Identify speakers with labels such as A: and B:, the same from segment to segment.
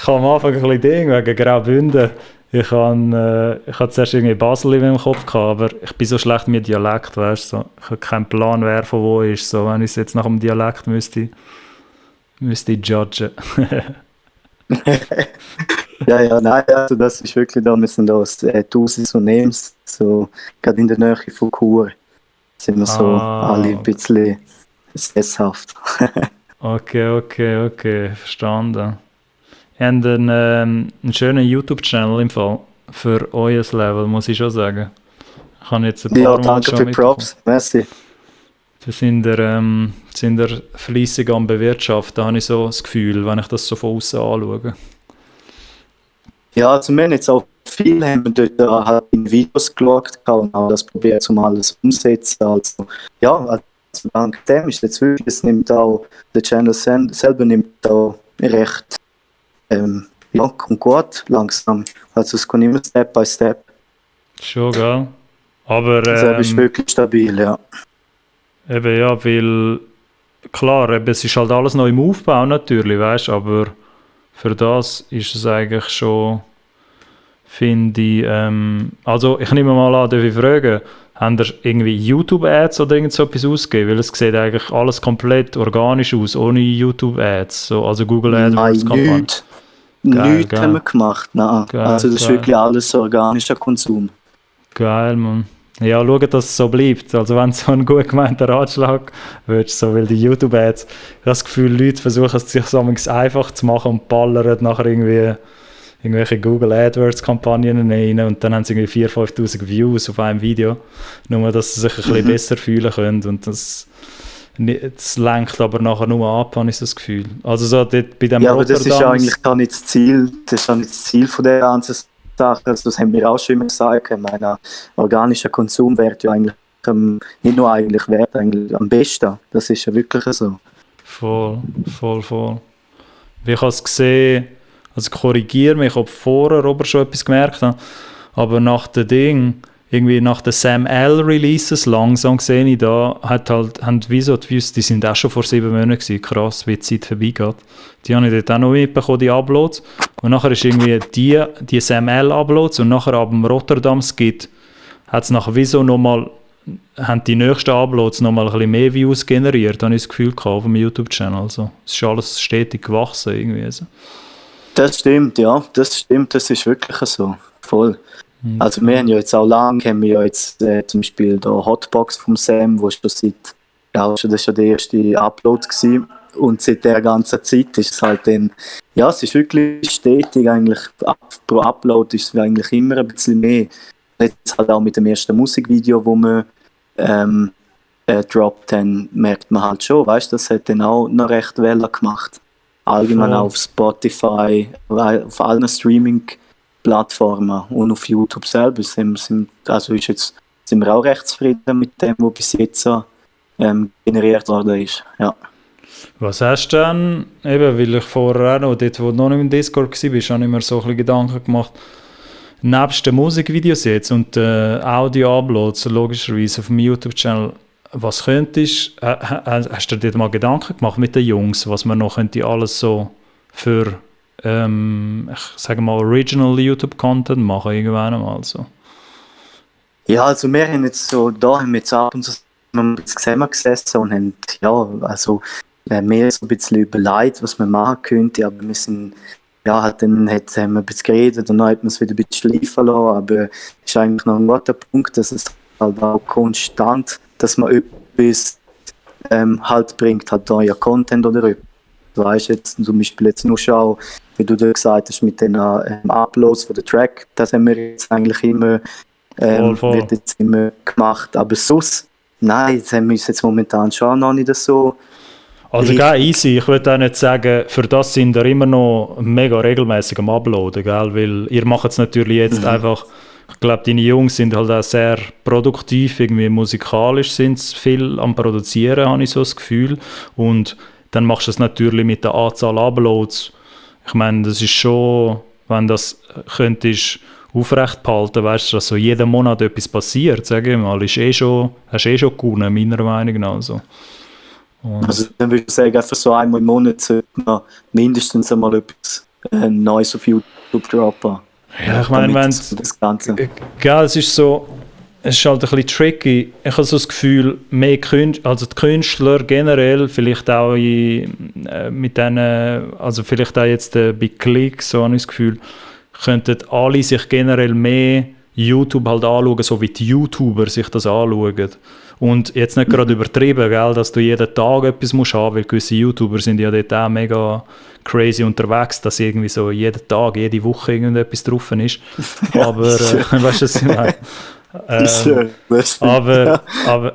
A: habe am Anfang ein bisschen Ding wegen Graubünden. Ich hatte zuerst irgendwie Basel in meinem Kopf gehabt, aber ich bin so schlecht mit Dialekt, weißt du. So. Ich habe keinen Plan, wer von wo ist. So, wenn ich es jetzt nach dem Dialekt müsste ich judgen.
B: Ja, nein, also das ist wirklich da, wir sind aus Thusis und Ems, so gerade in der Nähe von Chur, sind wir so alle ein bisschen sesshaft.
A: Okay, verstanden. Ihr habt einen schönen YouTube-Channel im Fall für euer Level, muss ich schon sagen. Ich habe jetzt ein paar Mal
B: danke
A: schon
B: für Props, merci.
A: Da sind ihr fleissig am Bewirtschaften, habe ich so das Gefühl, wenn ich das so von außen anschaue.
B: Ja, also wir haben jetzt auch viel haben wir dort halt in Videos geschaut und auch das probiert, um alles umzusetzen. Also, ja, also dank dem ist jetzt wirklich, es nimmt auch, der Channel selber nimmt auch recht und gut, langsam. Also es kommt immer Step by Step.
A: Schon, gell? Aber
B: das ist wirklich stabil, ja.
A: Eben, ja, weil klar, eben, es ist halt alles noch im Aufbau natürlich, weißt du, aber für das ist es eigentlich schon, finde ich, also ich nehme mal an, darf ich fragen, habt ihr irgendwie YouTube-Ads oder irgend so etwas ausgegeben? Weil es sieht eigentlich alles komplett organisch aus, ohne YouTube-Ads, so, also Google AdWords.
B: Nein, nichts haben wir gemacht, nein. Geil, also das ist wirklich alles organischer Konsum. Geil,
A: Mann. Ja, schau, dass es so bleibt. Also wenn so ein gut gemeinter Ratschlag würdest, so, weil die YouTube-Ads, ich habe das Gefühl, Leute versuchen es sich so einfach zu machen und ballern nachher irgendwelche Google AdWords-Kampagnen rein und dann haben sie irgendwie 4.000, 5.000 Views auf einem Video, nur dass sie sich ein bisschen besser fühlen können und das lenkt aber nachher nur ab, habe ich so das Gefühl. Also so dort bei dem
B: ja, aber das ist ja eigentlich gar nicht das Ziel, von der ganzen Sache, also das haben wir auch schon immer gesagt, ich meine, organischer Konsum wird ja eigentlich, nicht nur eigentlich, wird eigentlich am besten, das ist ja wirklich so.
A: Voll. Wie ich habe es gesehen, also korrigiere mich, ob vorher aber schon etwas gemerkt habe, aber nach den Sam L Releases langsam gesehen ich da, haben Wieso die Views, die sind auch schon vor 7 Monaten gewesen, krass, wie die Zeit vorbeigeht. Die habe ich dort auch noch mitbekommen, die Uploads. Und nachher ist irgendwie die Sam L Uploads und nachher ab dem Rotterdam Skit hat es nachher Wieso nochmal, haben die nächsten Uploads nochmal ein bisschen mehr Views generiert, habe ich das Gefühl gehabt auf dem YouTube-Channel. Also, es ist alles stetig gewachsen irgendwie. Also.
B: Das stimmt, ja, das ist wirklich so, voll. Also wir haben ja jetzt auch lange, zum Beispiel da Hotbox vom Sam, wo schon das ist schon der erste Upload gewesen. Und seit der ganzen Zeit ist es halt dann, ja, es ist wirklich stetig eigentlich, pro Upload ist es eigentlich immer ein bisschen mehr. Jetzt halt auch mit dem ersten Musikvideo, wo wir droppt haben, merkt man halt schon, weißt du, das hat dann auch noch recht Welle gemacht. Allgemein auf Spotify, auf allen Streaming-Plattformen und auf YouTube selber sind wir auch recht zufrieden mit dem, was bis jetzt generiert worden ist. Ja.
A: Was hast du denn, eben, weil ich vorher auch noch, dort wo du noch nicht im Discord warst, habe ich mir so ein bisschen Gedanken gemacht, nebst den Musikvideos jetzt und Audio-Uploads, logischerweise auf dem YouTube-Channel, was hast du dir mal Gedanken gemacht mit den Jungs, was man noch könnte alles so für, ich sage mal, Original YouTube-Content machen, irgendwann einmal so?
B: Ja, also wir haben jetzt ab und zu zusammengesessen und haben, mehr so ein bisschen überlegt, was man machen könnte, aber wir sind, dann haben wir ein bisschen geredet und dann hat man es wieder ein bisschen schleifen lassen, aber es ist eigentlich noch ein guter Punkt, dass es halt auch konstant, dass man etwas halt bringt, halt neuer Content oder etwas. Du weißt jetzt zum Beispiel jetzt nur schon, wie du dir gesagt hast, mit den Uploads von der Track, das haben wir jetzt eigentlich immer, wird jetzt immer gemacht, aber sonst, nein, das haben wir jetzt momentan schon noch nicht so.
A: Also gell, easy, ich würde auch nicht sagen, für das sind wir immer noch mega regelmäßig am Uploaden, gell? Weil ihr macht es natürlich jetzt einfach, ich glaube, deine Jungs sind halt auch sehr produktiv, irgendwie musikalisch sind sie viel am Produzieren, habe ich so das Gefühl. Und dann machst du es natürlich mit der Anzahl Uploads. Ich meine, das ist schon, wenn das könntest aufrecht behalten, weißt du, dass so jeden Monat etwas passiert, sage ich mal, hast du schon gewonnen, meiner Meinung nach. Also
B: dann würde ich sagen, einfach so einmal im Monat sollte man mindestens einmal etwas Neues auf YouTube droppen.
A: Ja, ich meine, wenn es ist so, es ist halt ein bisschen tricky. Ich habe so das Gefühl, mehr also die Künstler generell, vielleicht auch mit denen, also vielleicht auch jetzt bei Klick, so habe ich das Gefühl, könnten alle sich generell mehr YouTube halt anschauen, so wie die YouTuber sich das anschauen. Und jetzt nicht gerade übertrieben, gell, dass du jeden Tag etwas musst haben, weil gewisse YouTuber sind ja dort auch mega crazy unterwegs, dass irgendwie so jeden Tag, jede Woche irgendetwas drauf ist. Aber, weißt du, was ich meine?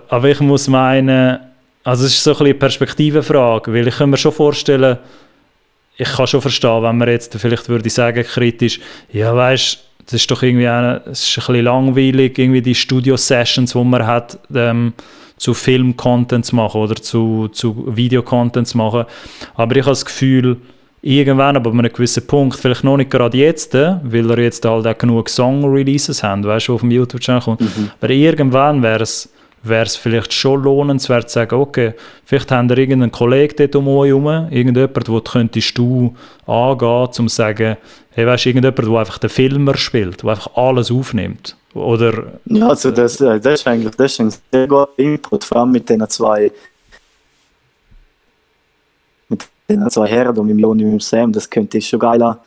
A: Aber ich muss meinen, also es ist so ein bisschen eine Perspektivenfrage, weil ich kann mir schon vorstellen, ich kann schon verstehen, wenn man jetzt vielleicht würde sagen, kritisch, ja weißt, das ist doch irgendwie es ist ein bisschen langweilig, irgendwie die Studio-Sessions, die man hat, zu Film-Content zu machen oder zu Video-Content zu machen. Aber ich habe das Gefühl, irgendwann, aber an einem gewissen Punkt, vielleicht noch nicht gerade jetzt, weil er jetzt halt auch genug Song-Releases haben, weißt du, auf dem YouTube-Channel kommt. Aber irgendwann wäre es vielleicht schon lohnenswert zu sagen, okay, vielleicht haben wir irgendeinen Kollegen dort um euch herum, irgendjemand, wo könntest du angehen, um zu sagen, hey, weißt du, irgendjemand, der einfach den Filmer spielt, der einfach alles aufnimmt, oder?
B: Ja, also das ist eigentlich ein sehr guter Input, vor allem mit den zwei Herren, mit Leonie und mit Sam, das könnte schon geiler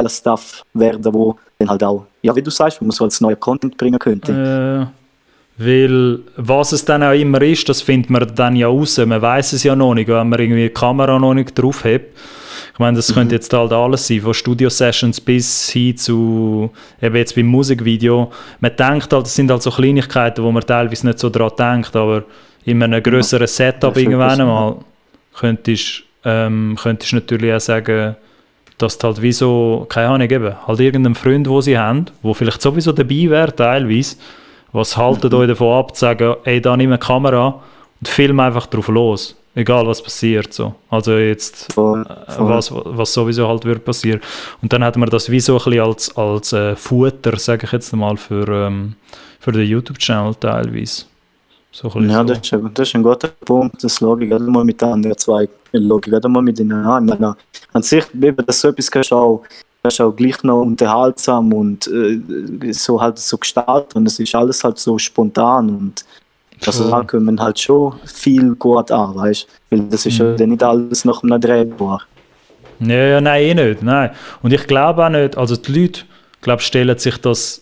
B: Stuff werden, wo dann halt auch, ja, wie du sagst, wo man so als neuer Content bringen könnte.
A: Weil was es dann auch immer ist, das findet man dann ja raus. Man weiß es ja noch nicht, wenn man irgendwie die Kamera noch nicht drauf hat. Ich meine, das könnte jetzt halt alles sein, von Studio-Sessions bis hin zu, eben jetzt beim Musikvideo. Man denkt halt, das sind halt so Kleinigkeiten, wo man teilweise nicht so dran denkt, aber in einem grösseren Setup irgendwann einmal könntest du natürlich auch sagen, dass halt wie so, keine Ahnung, eben, halt irgendein Freund, den sie haben, der vielleicht sowieso dabei wäre, teilweise, was haltet euch davon ab, zu sagen, ey, da nimm eine Kamera und film einfach drauf los, egal was passiert. So. Also jetzt, was sowieso halt wird passieren. Und dann hat man das wie so ein bisschen als Futter, sage ich jetzt mal, für den YouTube-Channel teilweise. So
B: ja, so. Das ist ein guter Punkt, das schaue ich gerade mal mit den anderen zwei, gerade mal mit ihnen an. Ich meine, an sich, dass so etwas kannst du auch gleich noch unterhaltsam und so halt so gestaltet und es ist alles halt so spontan und also da kommen halt schon viel gut an, weißt du, weil das ist ja nicht alles nach einem Drehbuch.
A: Ja, nein, nicht, nein. Und ich glaube auch nicht, also die Leute, glaube stellen sich das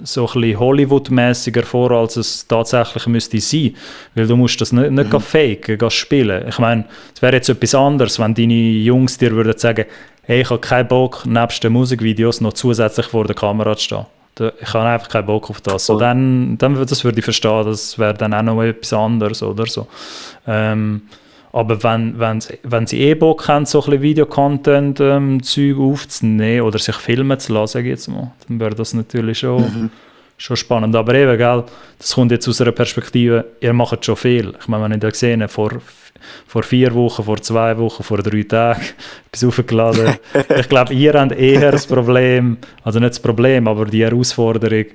A: so ein bisschen Hollywood-mäßiger vor, als es tatsächlich müsste sein. Weil du musst das nicht faken, spielen. Ich meine, es wäre jetzt etwas anderes, wenn deine Jungs dir würden sagen, hey, ich habe keinen Bock, nebst den Musikvideos noch zusätzlich vor der Kamera zu stehen. Ich habe einfach keinen Bock auf das. So, dann das würde ich verstehen, das wäre dann auch noch etwas anderes oder so. Aber wenn sie Bock haben, so ein bisschen Videocontent Zeug aufzunehmen oder sich filmen zu lassen, jetzt mal, dann wäre das natürlich schon spannend. Aber eben, gell, das kommt jetzt aus einer Perspektive, ihr macht schon viel. Ich meine, wenn ich da gesehen habe, vor 4 Wochen, vor 2 Wochen, vor 3 Tagen etwas aufgeladen. Ich glaube, ihr habt eher das Problem, also nicht das Problem, aber die Herausforderung,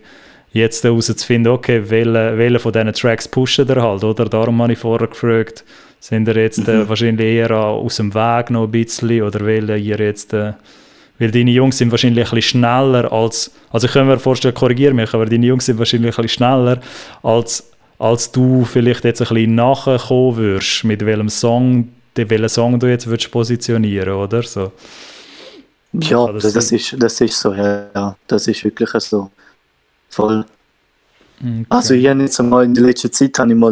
A: jetzt herauszufinden, okay, welche von diesen Tracks pushen ihr halt, oder? Darum habe ich vorher gefragt, sind ihr jetzt wahrscheinlich eher aus dem Weg noch ein bisschen, oder welche ihr jetzt, weil deine Jungs sind wahrscheinlich ein bisschen schneller als, also ich kann mir vorstellen, korrigiere mich, aber deine Jungs sind wahrscheinlich ein bisschen schneller als du vielleicht jetzt ein bisschen nachkommen würdest, mit welchen Song du jetzt würdest positionieren, oder? So.
B: Ja, das ist so, ja. Das ist wirklich so. Voll. Okay. Also ich habe jetzt einmal in der letzten Zeit den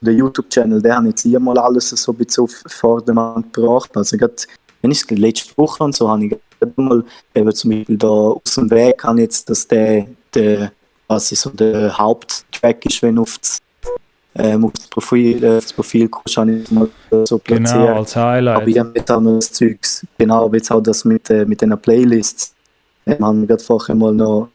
B: YouTube-Channel, der hat jetzt hier mal alles so ein bisschen auf Vordermann gebracht. Also gerade, wenn ich letzte Woche und so, habe ich mal eben zum Beispiel da aus dem Weg habe jetzt, dass der so der Haupttrack ist, wenn du auf das Profil kommst, habe ich mal so platziert.
A: Genau, als Highlight.
B: Aber ich habe jetzt auch noch das Zeugs, genau, aber jetzt auch das mit den Playlists, haben wir gerade vorher mal noch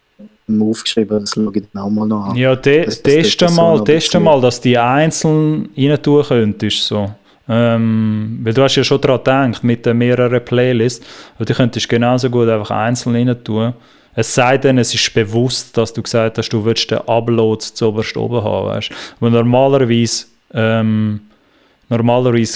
B: aufgeschrieben, das schaue ich dann auch mal noch an. Ja,
A: teste mal, dass die einzeln rein tun könntest, so. Weil du hast ja schon daran gedacht, mit den mehreren Playlists, aber die könntest genauso gut einfach einzeln rein tun. Es sei denn, es ist bewusst, dass du gesagt hast, du willst den Upload zuoberst oben haben, weißt? Und normalerweise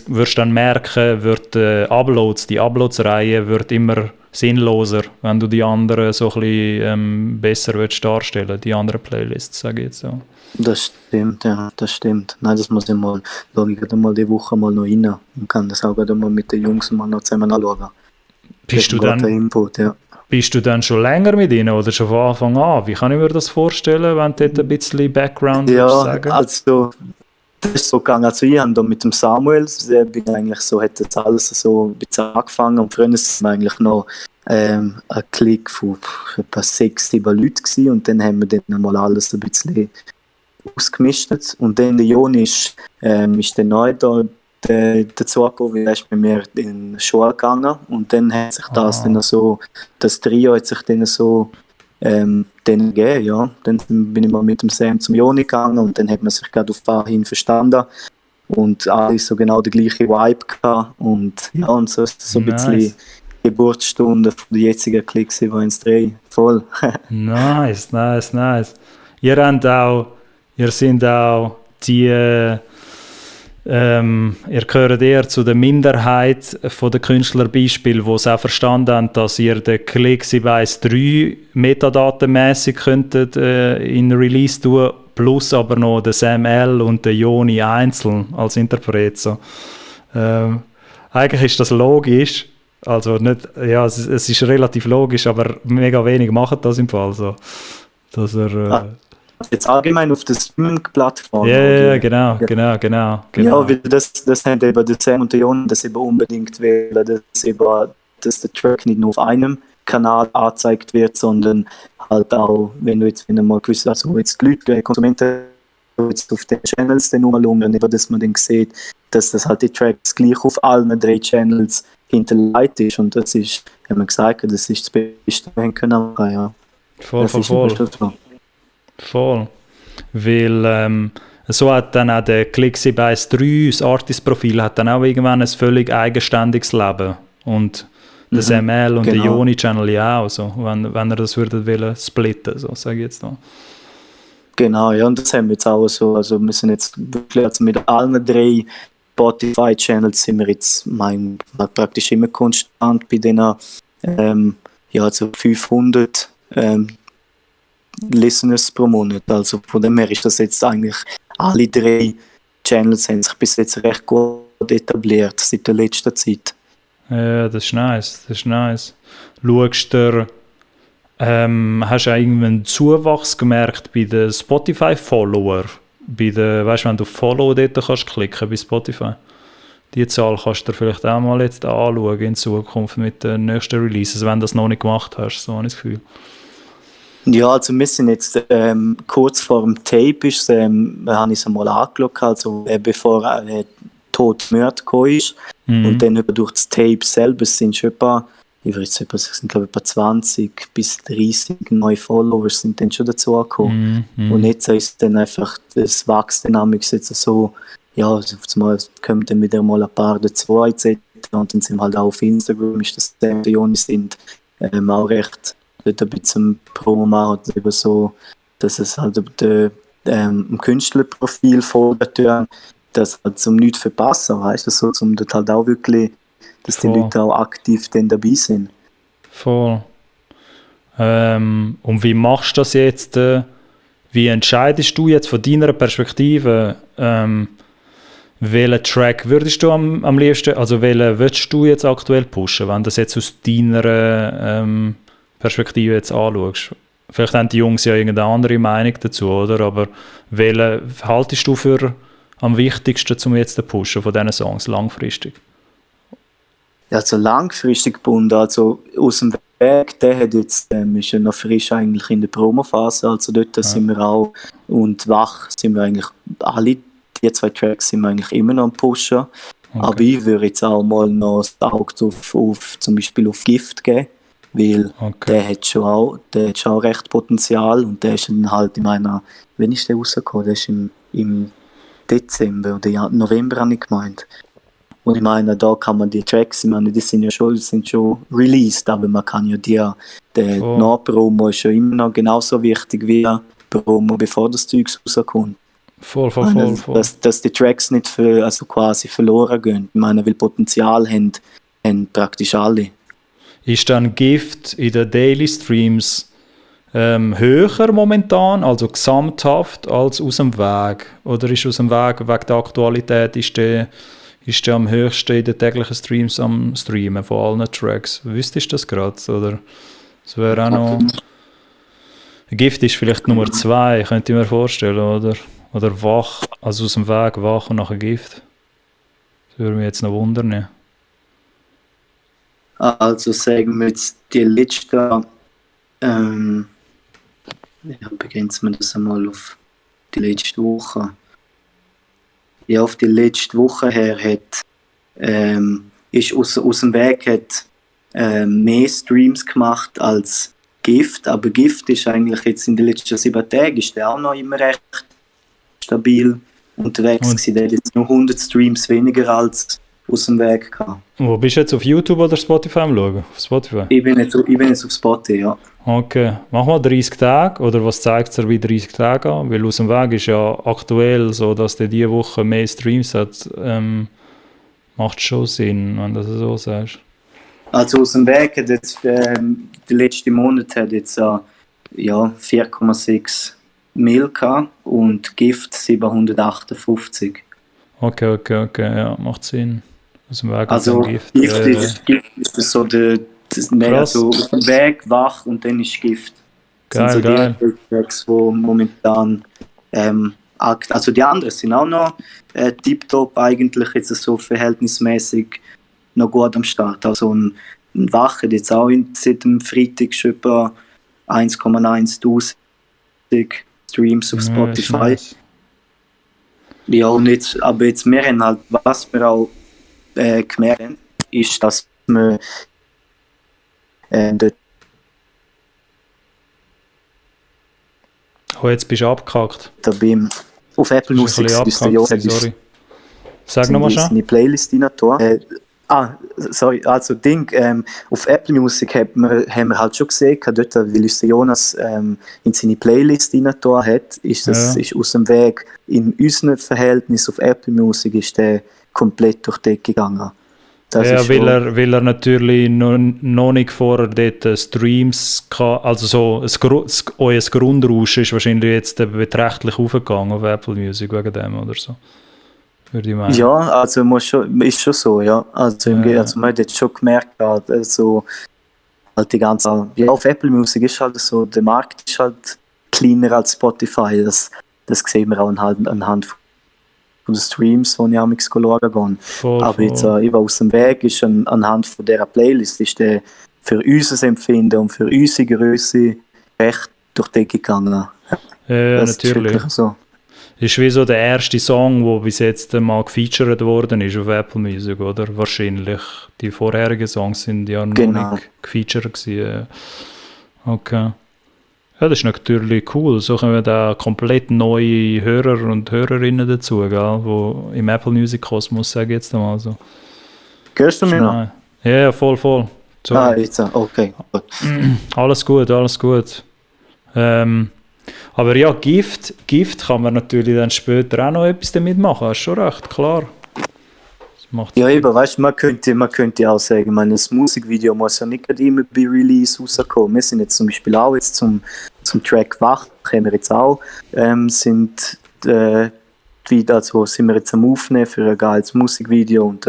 A: wirst du dann merken, wird die Uploads-Reihe wird immer sinnloser, wenn du die anderen so ein bisschen besser willst darstellen, die anderen Playlists, sage ich jetzt so.
B: Das stimmt, ja, das stimmt. Nein, das muss ich mal, schaue ich gerade mal die Woche mal noch rein und kann das auch gerade mal mit den Jungs mal noch zusammen anschauen.
A: Bist du,
B: Input, ja.
A: Bist du dann schon länger mit ihnen oder schon von Anfang an? Wie kann ich mir das vorstellen, wenn du dort ein bisschen Background
B: sagen? Also das ist so gegangen. Also ich habe da mit dem Samuel, bin eigentlich so, hat das alles so ein bisschen angefangen und früher sind wir eigentlich noch ein Klick von etwa 6, 7 Leuten gewesen und dann haben wir dann mal alles ein bisschen ausgemischt und dann der Joni ist dann neu da dazu gekommen, weil er ist bei mir in die Schule gegangen und dann hat sich das dann so, das Trio hat sich dann so dann gegeben, ja. Dann bin ich mal mit dem Sam zum Joni gegangen und dann hat man sich gerade auf dahin verstanden und alle so genau der gleiche Vibe gehabt und ja, und so ist das so ein bisschen Geburtsstunde von der jetzigen Klick 713, voll.
A: Nice. Ihr sind auch die, ihr gehört eher zu der Minderheit von den Künstlerbeispielen, die es auch verstanden haben, dass ihr den Klick 713 metadatenmässig könntet in Release tun, plus aber noch den Sam L und den Joni einzeln als Interpret. So. Eigentlich ist das logisch. Also nicht, ja, es ist relativ logisch, aber mega wenig machen das im Fall so. Dass er,
B: jetzt allgemein auf der Streaming-Plattform.
A: Ja, genau.
B: Ja, weil das haben eben der Sam und der Jon das eben unbedingt wählen, dass der Track nicht nur auf einem Kanal angezeigt wird, sondern halt auch, wenn du mal gewusst hast, also jetzt die Leute, die Konsumenten jetzt auf den Channels dann rumlungern, dass man dann sieht, dass das halt die Tracks gleich auf allen 3 Channels hinterlegt ist und das ist, haben wir gesagt, das ist das Beste, was wir können machen, ja.
A: Voll. Weil so hat dann auch der Click 713, das Artist-Profil, hat dann auch irgendwann ein völlig eigenständiges Leben und das ML und der Joni-Channel ja auch, so, wenn er das würde splitten, so sage ich jetzt noch.
B: Genau, ja, und das haben wir jetzt auch so, also wir sind jetzt wirklich, also mit allen 3 Spotify-Channels sind wir jetzt praktisch immer konstant bei denen also 500 Listeners pro Monat. Also von dem her ist das jetzt eigentlich, alle 3 Channels haben sich bis jetzt recht gut etabliert seit der letzten Zeit.
A: Ja, das ist nice. Schaust du, hast du irgendeinen Zuwachs gemerkt bei den Spotify-Follower? Weißt du, wenn du Follow dort kannst klicken bei Spotify, die Zahl kannst du dir vielleicht auch mal jetzt anschauen in Zukunft mit den nächsten Releases, wenn du das noch nicht gemacht hast, so habe ich das Gefühl.
B: Ja, also wir sind jetzt kurz vor dem Tape, habe ich es einmal angeschaut, also bevor Tod Mörd gekommen ist und dann durch das Tape selber sind schon etwa 20 bis 30 neue Followers sind dann schon dazu gekommen. Und jetzt ist dann einfach, das wächst dynamisch jetzt so, ja, also kommen dann wieder mal ein paar dazu etc. Und dann sind wir halt auch auf Instagram, ist das der Joni sind auch recht dort ein bisschen Promo machen, eben so, dass es halt dem Künstlerprofil folgt, das halt zum nichts verpassen, weißt du, so, zum dort halt auch wirklich, dass die Leute auch aktiv dann dabei sind.
A: Voll. Und wie machst du das jetzt? Wie entscheidest du jetzt von deiner Perspektive, welchen Track würdest du am liebsten, also welchen würdest du jetzt aktuell pushen, wenn du das jetzt aus deiner Perspektive jetzt anschaust? Vielleicht haben die Jungs ja irgendeine andere Meinung dazu, oder? Aber welchen haltest du für am wichtigsten, um jetzt zu pushen von diesen Songs langfristig?
B: Ja, also langfristig gebunden, also aus dem Weg, der hat jetzt, ist ja noch frisch eigentlich in der Promophase, also dort sind wir auch, und wach sind wir eigentlich, alle die 2 Tracks sind wir eigentlich immer noch am Pushen, aber ich würde jetzt auch mal noch das Auge auf zum Beispiel auf Gift geben, weil der hat schon auch recht Potenzial und der ist dann halt wann ist der rausgekommen? Der ist im Dezember oder November, habe ich gemeint. Und ich meine, da kann man die Tracks, ich meine, die sind schon released, aber man kann ja der Nachpromo ist ja immer noch genauso wichtig wie Promo, bevor das Zeug rauskommt.
A: Voll.
B: Dass die Tracks nicht quasi verloren gehen. Ich meine, weil Potenzial haben praktisch alle.
A: ist dann Gift in den Daily Streams höher momentan, also gesamthaft, als aus dem Weg? Oder ist aus dem Weg, wegen der Aktualität, ist der am höchsten in den täglichen Streams am Streamen von allen Tracks? Wüsstest du das gerade? Oder das wäre auch noch... Gift ist vielleicht Nummer 2, könnte ich mir vorstellen, oder? Oder Wach, also aus dem Weg Wach und nachher Gift. Das würde mich jetzt noch wundern.
B: Also sagen wir jetzt die letzte, begrenzen wir das einmal auf die letzte Woche. Ja, auf die letzte Woche her ist aus dem Weg mehr Streams gemacht als Gift, aber Gift ist eigentlich jetzt in den letzten 7 Tagen ist der auch noch immer recht stabil unterwegs gewesen. Der hat jetzt nur 100 Streams weniger als aus dem Weg gehabt.
A: Wo bist du jetzt, auf YouTube oder Spotify am schauen? Auf Spotify?
B: Ich bin jetzt auf Spotify, ja.
A: Okay, mach mal 30 Tage, oder was zeigt es dir bei 30 Tagen an? Weil aus dem Weg ist ja aktuell so, dass der diese Woche mehr Streams hat. Macht schon Sinn, wenn du das so sagst.
B: Also aus dem Weg hat jetzt der letzte Monat hat jetzt 4,6 Mil gehabt und Gift 758.
A: Okay, ja, macht Sinn. Aus dem Weg
B: also
A: Gift.
B: Gift ist so also auf dem Weg, Wach und dann ist Gift.
A: Geil,
B: so
A: geil.
B: Die Tracks, die momentan also die anderen sind auch noch tiptop eigentlich jetzt so verhältnismäßig noch gut am Start. Also ein Wach hat jetzt auch seit dem Freitag schon etwa 1,1 Streams auf Spotify. Nice. Ja, und jetzt, aber jetzt wir haben halt, was wir auch gemerkt haben, ist, dass wir
A: jetzt bist du abgehackt.
B: Auf Apple Music
A: sorry. Sag nochmal schon.
B: Eine Playlist rein auf Apple Music haben wir halt schon gesehen, dort, weil uns Jonas in seine Playlist rein hat, ist aus dem Weg in unserem Verhältnis auf Apple Music ist der komplett durch die Decke gegangen.
A: Weil er natürlich noch nicht vorher dort Streams kann, also so euer Grundrauschen ist wahrscheinlich jetzt beträchtlich aufgegangen auf Apple Music wegen dem oder so. Würde ich meinen.
B: Ja, also ist schon so, ja. Also man hat jetzt schon gemerkt, also halt die ganze, auf Apple Music ist halt so, der Markt ist halt kleiner als Spotify, das sehen wir auch anhand von den Streams, die ich amigs schauen gehe. Aber jetzt aus dem Weg ist anhand von dieser Playlist ist der für unser Empfinden und für unsere Größe recht durch die Decke gegangen.
A: Ja, natürlich.
B: Ist so.
A: Ist wie so der erste Song, der bis jetzt mal gefeatured worden ist auf Apple Music, oder? Wahrscheinlich. Die vorherigen Songs sind ja noch nicht gefeatured gewesen. Okay. Ja, das ist natürlich cool. So kommen da komplett neue Hörer und Hörerinnen dazu, gell? Wo im Apple Music Kosmos, sage ich jetzt einmal so.
B: Hörst du mich noch?
A: Ja, voll. Sorry.
B: Jetzt, okay.
A: Alles gut. Aber ja, Gift kann man natürlich dann später auch noch etwas damit machen, hast schon recht, klar.
B: Ja, eben, weißt du, man könnte auch sagen, das Musikvideo muss ja nicht immer bei Release rauskommen. Wir sind jetzt zum Beispiel auch jetzt zum Track Wach, haben wir jetzt auch, sind wir jetzt am Aufnehmen für ein geiles Musikvideo und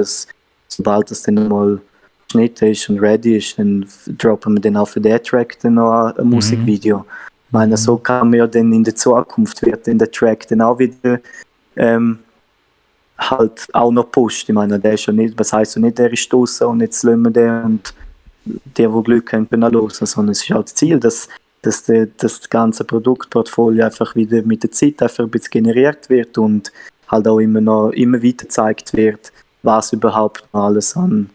B: sobald das dann mal geschnitten ist und ready ist, dann droppen wir dann auch für den Track dann noch ein Musikvideo. Ich meine, so kann man ja dann in der Zukunft, wird dann der Track dann auch wieder halt auch noch pusht. Ich meine, der ist ja nicht, was heisst so nicht, der ist draussen und jetzt lassen wir den und der, wo Glück haben, können hören. Sondern es ist halt das Ziel, dass das ganze Produktportfolio einfach wieder mit der Zeit einfach ein bisschen generiert wird und halt auch immer weiter gezeigt wird, was überhaupt noch alles an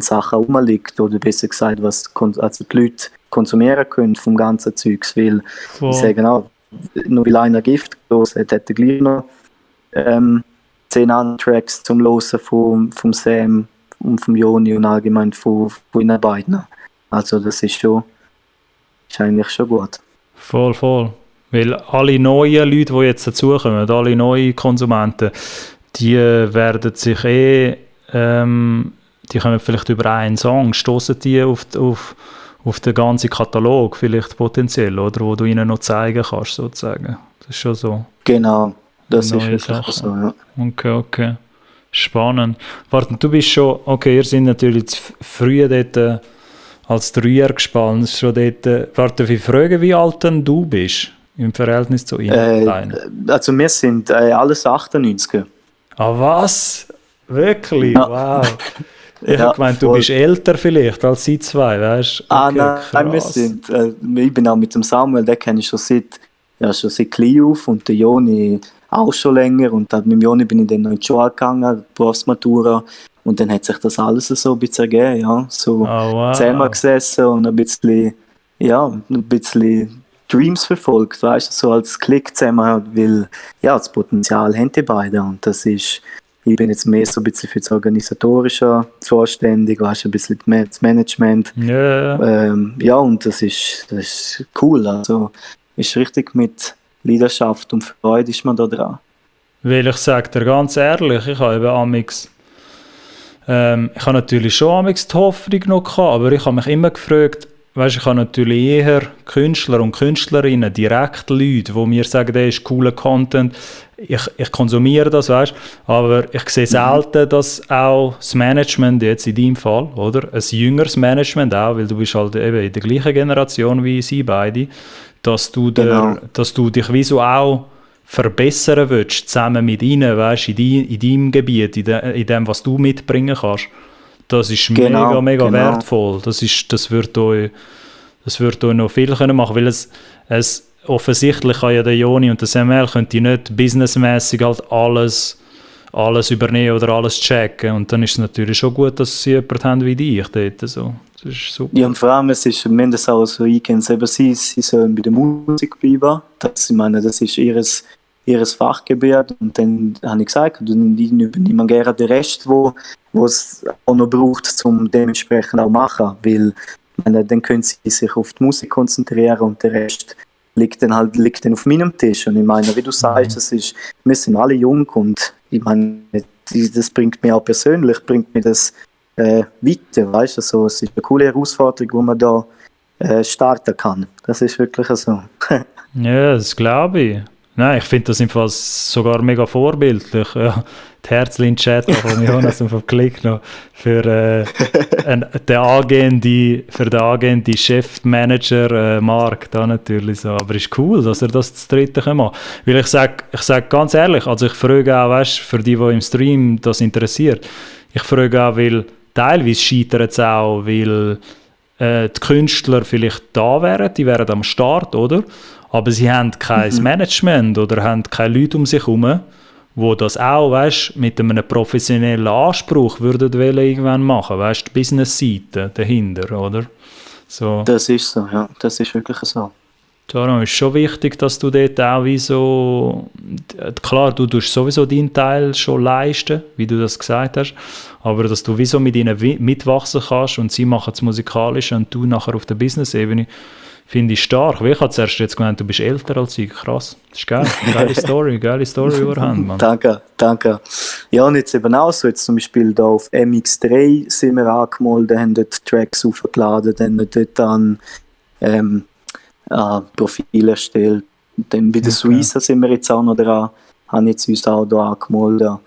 B: Sachen rumliegt oder besser gesagt, was also die Leute konsumieren können vom ganzen Zeugs, weil ich sage auch, nur weil einer Gift gehört hat, hat er gleich noch 10 andere Tracks zum Hören vom Sam und vom Joni und allgemein von ihnen beiden. Also das ist eigentlich schon gut.
A: Voll. Weil alle neuen Leute, die jetzt dazukommen, alle neuen Konsumenten, die werden sich die kommen vielleicht über einen Song, stoßen die auf den ganzen Katalog vielleicht potenziell, oder, wo du ihnen noch zeigen kannst, sozusagen. Das ist schon so.
B: Genau, das ist
A: Neue
B: wirklich
A: Sachen.
B: so, ja.
A: Okay. Spannend. Warte, du bist schon, okay, ihr seid natürlich zu früh dort als Dreier gespannt, ist schon dort, warte, wie fragen, wie alt denn du bist im Verhältnis zu ihnen?
B: Also wir sind alles 98er.
A: Ah, was? Wirklich?
B: Ja.
A: Wow. Ich
B: Ja,
A: habe gemeint, du
B: voll.
A: bist älter vielleicht als sie zwei, weißt du?
B: Nein, wir sind, ich bin auch mit dem Samuel, den kenne ich schon seit klein auf, und der Joni auch schon länger, und dann mit dem Joni bin ich dann noch in die Schule gegangen, Berufsmatura, und dann hat sich das alles so ein bisschen ergeben, ja, so zusammengesessen und ein bisschen Dreams verfolgt, weißt du, so als Klick zusammen, weil, ja, das Potenzial haben die beiden, und das ist, ich bin jetzt mehr so ein bisschen für das Organisatorische zuständig, weißt du, ein bisschen das Management.
A: Ja.
B: Ja, und das ist cool. Also ist richtig mit Leidenschaft und Freude ist man da dran.
A: Weil ich sage dir ganz ehrlich, ich habe eben amix, ich habe natürlich schon amix die Hoffnung noch gehabt, aber ich habe mich immer gefragt, weißt, ich habe natürlich eher Künstler und Künstlerinnen, direkt Leute, die mir sagen, das ist cooler Content, ich konsumiere das, weißt, aber ich sehe selten, dass auch das Management, jetzt in deinem Fall, oder, ein jüngeres Management auch, weil du bist halt eben in der gleichen Generation wie sie beide, dass du dich wie so auch verbessern willst, zusammen mit ihnen, weißt, in deinem Gebiet, in dem, was du mitbringen kannst. Das ist mega wertvoll. Das wird euch noch viel können machen, weil es offensichtlich kann ja der Joni und der Samuel könnte nicht businessmäßig halt alles übernehmen oder alles checken, und dann ist es natürlich schon gut, dass sie jemanden haben wie dich dort. So. Das ist super.
B: Ja, und vor allem, es ist am Ende auch so eingehend, sie sollen bei der Musik bleiben. Ich meine, das ist ihres Fachgebiet, und dann habe ich gesagt, ich übernehme gerne den Rest, wo es auch noch braucht, um dementsprechend auch machen, weil dann können sie sich auf die Musik konzentrieren und der Rest liegt dann auf meinem Tisch. Und ich meine, wie du sagst, wir sind alle jung, und ich meine, das bringt mir auch persönlich, weiter, weißt du, also, es ist eine coole Herausforderung, wo man da starten kann. Das ist wirklich so.
A: Ja, das glaube ich. Nein, ich finde das im Fall sogar mega vorbildlich. Ja, die Herzlin-Chat von Jonas auf den Klick noch für den angehenden Chefmanager Marc da natürlich so. Aber ist cool, dass er das zu dritte machen kann. Weil ich sag ganz ehrlich, also ich frage auch, weißt, für die im Stream das interessiert, ich frage auch, weil teilweise scheitert es auch, weil die Künstler vielleicht da wären, die wären am Start, oder? Aber sie haben kein Management oder haben keine Leute um sich herum, die das auch, weißt, mit einem professionellen Anspruch würden irgendwann machen, weißt, die Business-Seite dahinter, oder? So.
B: Das ist so, ja, das ist wirklich so.
A: Darum ist schon wichtig, dass du dort auch wie so, klar, du tust sowieso deinen Teil schon leisten, wie du das gesagt hast, aber dass du wie so mit ihnen mitwachsen kannst und sie machen das Musikalische und du nachher auf der Business-Ebene, finde ich stark. Ich habe zuerst jetzt gemeint, du bist älter als ich. Krass. Das ist geil. Geile Story, überhand, Mann.
B: Danke. Ja, und jetzt eben auch so, jetzt zum Beispiel da auf MX3 sind wir angemeldet, haben dort Tracks aufgeladen, dann dort dann Profil erstellt. Dann bei der Suisse sind wir jetzt auch noch dran, haben jetzt uns auch da angemeldet.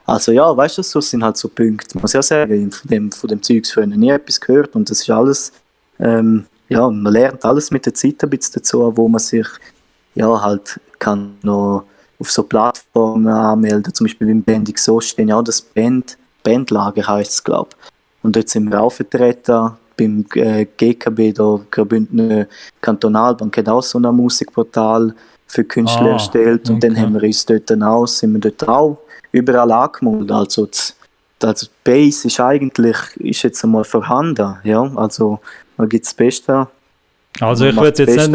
B: Also ja, weißt du, so sind halt so Punkte. Ich muss ja sagen, von dem Zeugs vorhin nie etwas gehört, und das ist alles, ja, man lernt alles mit der Zeit ein bisschen dazu, wo man sich ja halt kann noch auf so Plattformen anmelden, zum Beispiel beim Band XO stehen ja auch das Bandlager heisst es, glaube ich. Und dort sind wir auch vertreten, beim GKB, da Graubündner Kantonalbank hat auch so ein Musikportal für Künstler erstellt, und dann haben wir uns sind wir dort auch überall angemeldet. Also die Base ist jetzt einmal vorhanden, ja, also man gibt das Beste.
A: Also ich würde jetzt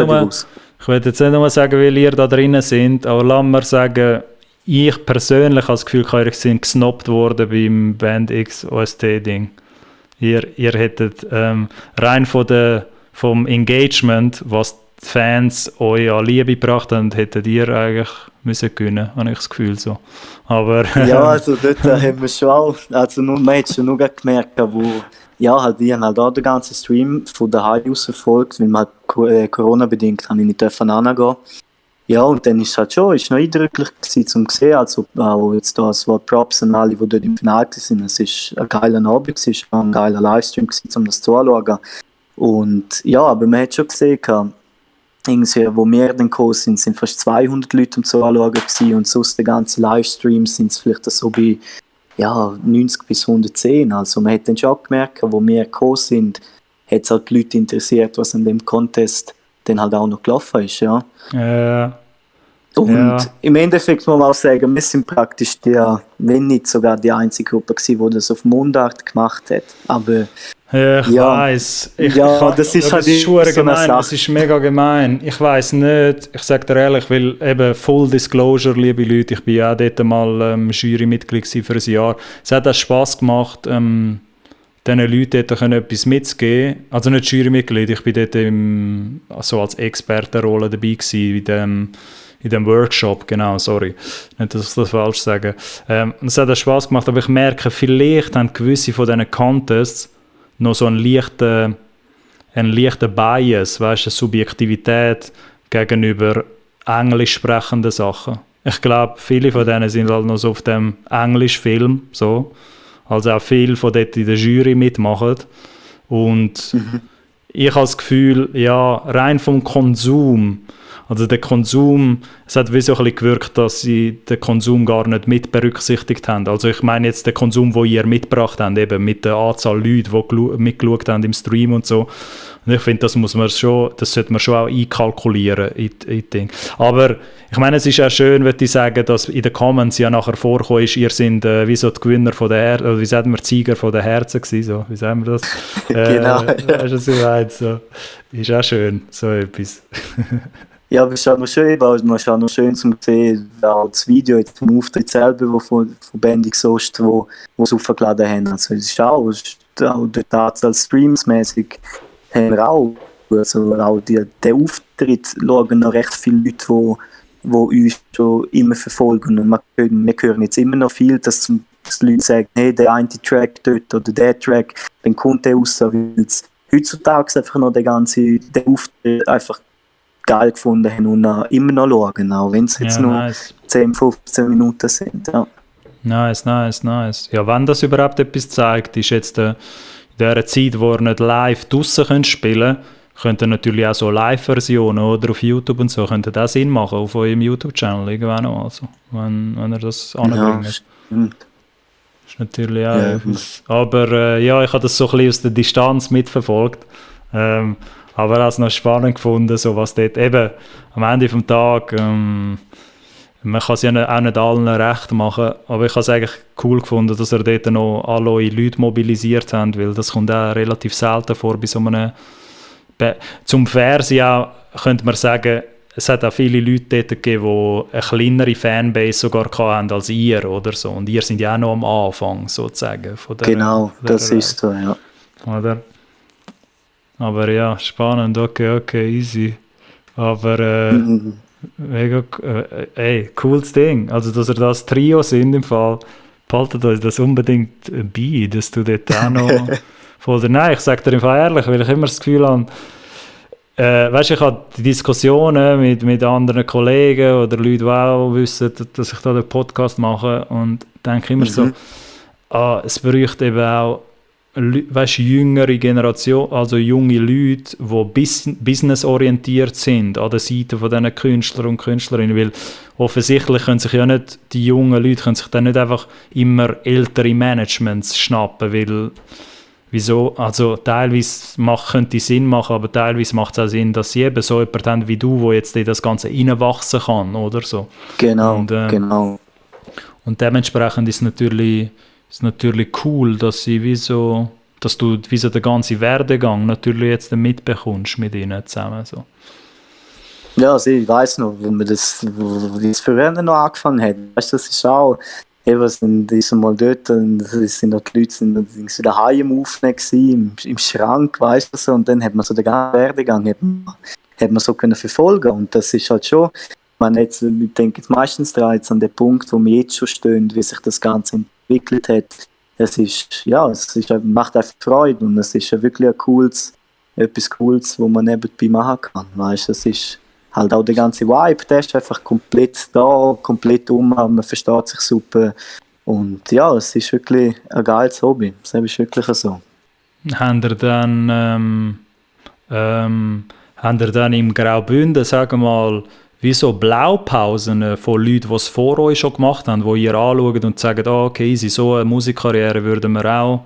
A: nicht nur sagen, weil ihr da drinnen seid, aber lass mir sagen, ich persönlich habe das Gefühl, ihr seid gesnobbt worden beim Band X OST-Ding. Ihr hättet rein vom Engagement, was die Fans euch an Liebe gebracht haben, hättet ihr eigentlich müssen gewinnen, habe ich das Gefühl so. Aber,
B: Ja, also dort haben wir schon auch, also nur, man hat schon nur gemerkt, wo, ja, halt, ich habe halt auch den ganzen Stream von daheim aus verfolgt, weil man halt Corona-bedingt habe ich nicht hingehen. Ja, und dann ist es halt schon, ist noch eindrücklich gewesen, zum sehen, also auch jetzt da das Wort Props an alle, die dort im Finale sind. Es ist ein geiler Abend, es war ein geiler Livestream gewesen, um das zu anschauen. Und ja, aber man hat schon gesehen, irgendwie, wo wir dann gekommen sind, sind fast 200 Leute zum Anschauen gewesen, und sonst den ganzen Livestream sind es vielleicht so bei, ja, 90 bis 110. Also man hat dann schon gemerkt, wo wir gekommen sind, hat es halt die Leute interessiert, was an dem Contest dann halt auch noch gelaufen ist, ja. Und im Endeffekt muss man auch sagen, wir sind praktisch wenn nicht sogar die einzige Gruppe gewesen, die das auf Mundart gemacht hat. Aber
A: ich weiss.
B: Das ist halt
A: so
B: gemein.
A: Das ist mega gemein. Ich weiss nicht, ich sage dir ehrlich, weil eben Full Disclosure, liebe Leute, ich bin ja auch dort mal Jurymitglied für ein Jahr. Es hat auch Spass gemacht, diesen Leuten dort etwas mitzugeben. Also nicht Jurymitglied, ich bin dort so als Expertenrolle dabei gewesen, in dem Workshop, genau, sorry. Nicht, dass ich das falsch sage. Es hat auch Spass gemacht, aber ich merke, vielleicht haben gewisse von diesen Contests noch so einen leichten Bias, weißt du, Subjektivität gegenüber englisch sprechenden Sachen. Ich glaube, viele von denen sind halt noch so auf dem Englischfilm, so. Also auch viele von dort in der Jury mitmachen. Und ich habe das Gefühl, ja, rein vom Konsum, also der Konsum, es hat wie so ein bisschen gewirkt, dass sie den Konsum gar nicht mit berücksichtigt haben. Also ich meine jetzt den Konsum, den ihr mitgebracht habt, eben mit der Anzahl Leute, die mitgeschaut haben im Stream und so. Und ich finde, das sollte man schon auch einkalkulieren in Ding. Aber ich meine, es ist auch schön, würde ich sagen, dass in den Comments ja nachher vorkommen ist, ihr seid wie so die Gewinner von der Herzen, oder wie sagen wir, die Sieger von der Herzen gewesen, so. Wie sagen wir das?
B: Genau.
A: Weißt du, so weit, so. Ist auch schön, so etwas.
B: Ja, aber es ist auch noch schön, weil man ist auch noch schön zu sehen, auch das Video jetzt vom Auftritt selber, wo von Bendig Soest, wo sie aufgeladen haben. Also es ist auch der Tatsache streamsmäßig haben wir auch, also auch den Auftritt schauen noch recht viele Leute, die uns schon immer verfolgen. Und wir hören jetzt immer noch viel, dass die Leute sagen, hey, der eine Track dort oder der Track, dann kommt der raus, weil es heutzutage einfach noch den Auftritt einfach geil gefunden haben und immer noch schauen, auch wenn es jetzt nur 10, 15 Minuten sind. Ja.
A: Nice. Ja, wenn das überhaupt etwas zeigt, ist jetzt in dieser Zeit, wo ihr nicht live draussen spielen könnt, könnt ihr natürlich auch so Live-Versionen oder auf YouTube und so, könnt ihr das Sinn machen auf eurem YouTube-Channel irgendwann noch, also, wenn ihr das anbringt. Ja,
B: stimmt.
A: Ist natürlich auch etwas. Aber ja, ich habe das so ein bisschen aus der Distanz mitverfolgt. Aber auch noch spannend gefunden, so was dort eben am Ende des Tages, man kann es ja auch nicht allen recht machen, aber ich habe es eigentlich cool gefunden, dass er dort noch alle eure Leute mobilisiert haben, weil das kommt auch relativ selten vor bei so einem zum Fernsehen auch, könnte man sagen, es hat auch viele Leute dort gegeben, die eine kleinere Fanbase sogar hatten als ihr oder so, und ihr seid ja auch noch am Anfang sozusagen.
B: Genau, das ist so, ja.
A: Oder? Aber ja, spannend, okay, easy. Aber mega, cooles Ding. Also, dass ihr das Trio sind im Fall, behaltet euch das unbedingt bei, dass du dort auch noch voll... Nein, ich sage dir im Fall ehrlich, weil ich immer das Gefühl habe, weißt du, ich habe die Diskussionen mit anderen Kollegen oder Leuten, die auch wissen, dass ich da den Podcast mache, und denke immer so, es bräuchte eben auch, weißt, jüngere Generation, also junge Leute, die businessorientiert sind an der Seite von diesen Künstler und Künstlerinnen, weil offensichtlich können sich ja nicht, die jungen Leute können sich dann nicht einfach immer ältere Managements schnappen, weil wieso, also teilweise könnte es Sinn machen, aber teilweise macht es auch Sinn, dass sie eben so jemanden haben wie du, wo jetzt in das Ganze reinwachsen kann, oder so.
B: Genau, genau.
A: Und dementsprechend ist es natürlich cool, dass du wie so den ganzen Werdegang natürlich jetzt mitbekommst mit ihnen zusammen. So.
B: Ja, also ich weiss noch, wo das früher noch angefangen hat. Weißt du, das ist auch, sind mal dort, und es sind noch die Leute sind daheim im Aufnehmen gewesen, im Schrank, weißt du so, und dann hat man so den ganzen Werdegang hat man so können verfolgen. Und das ist halt schon, ich denke jetzt meistens daran, jetzt an den Punkt, wo wir jetzt schon stehen, wie sich das Ganze entwickelt hat. Macht einfach Freude und es ist ja wirklich etwas Cooles, was man nebenbei machen kann. Weißt, das ist halt auch der ganze Vibe, der ist einfach komplett da, komplett man versteht sich super. Und ja, es ist wirklich ein geiles Hobby. Das ist wirklich so.
A: Habt ihr dann im Graubünden, sagen wir mal, wie so Blaupausen von Leuten, die es vor euch schon gemacht haben, die ihr anschaut und sagt, okay, easy, so eine Musikkarriere würden wir auch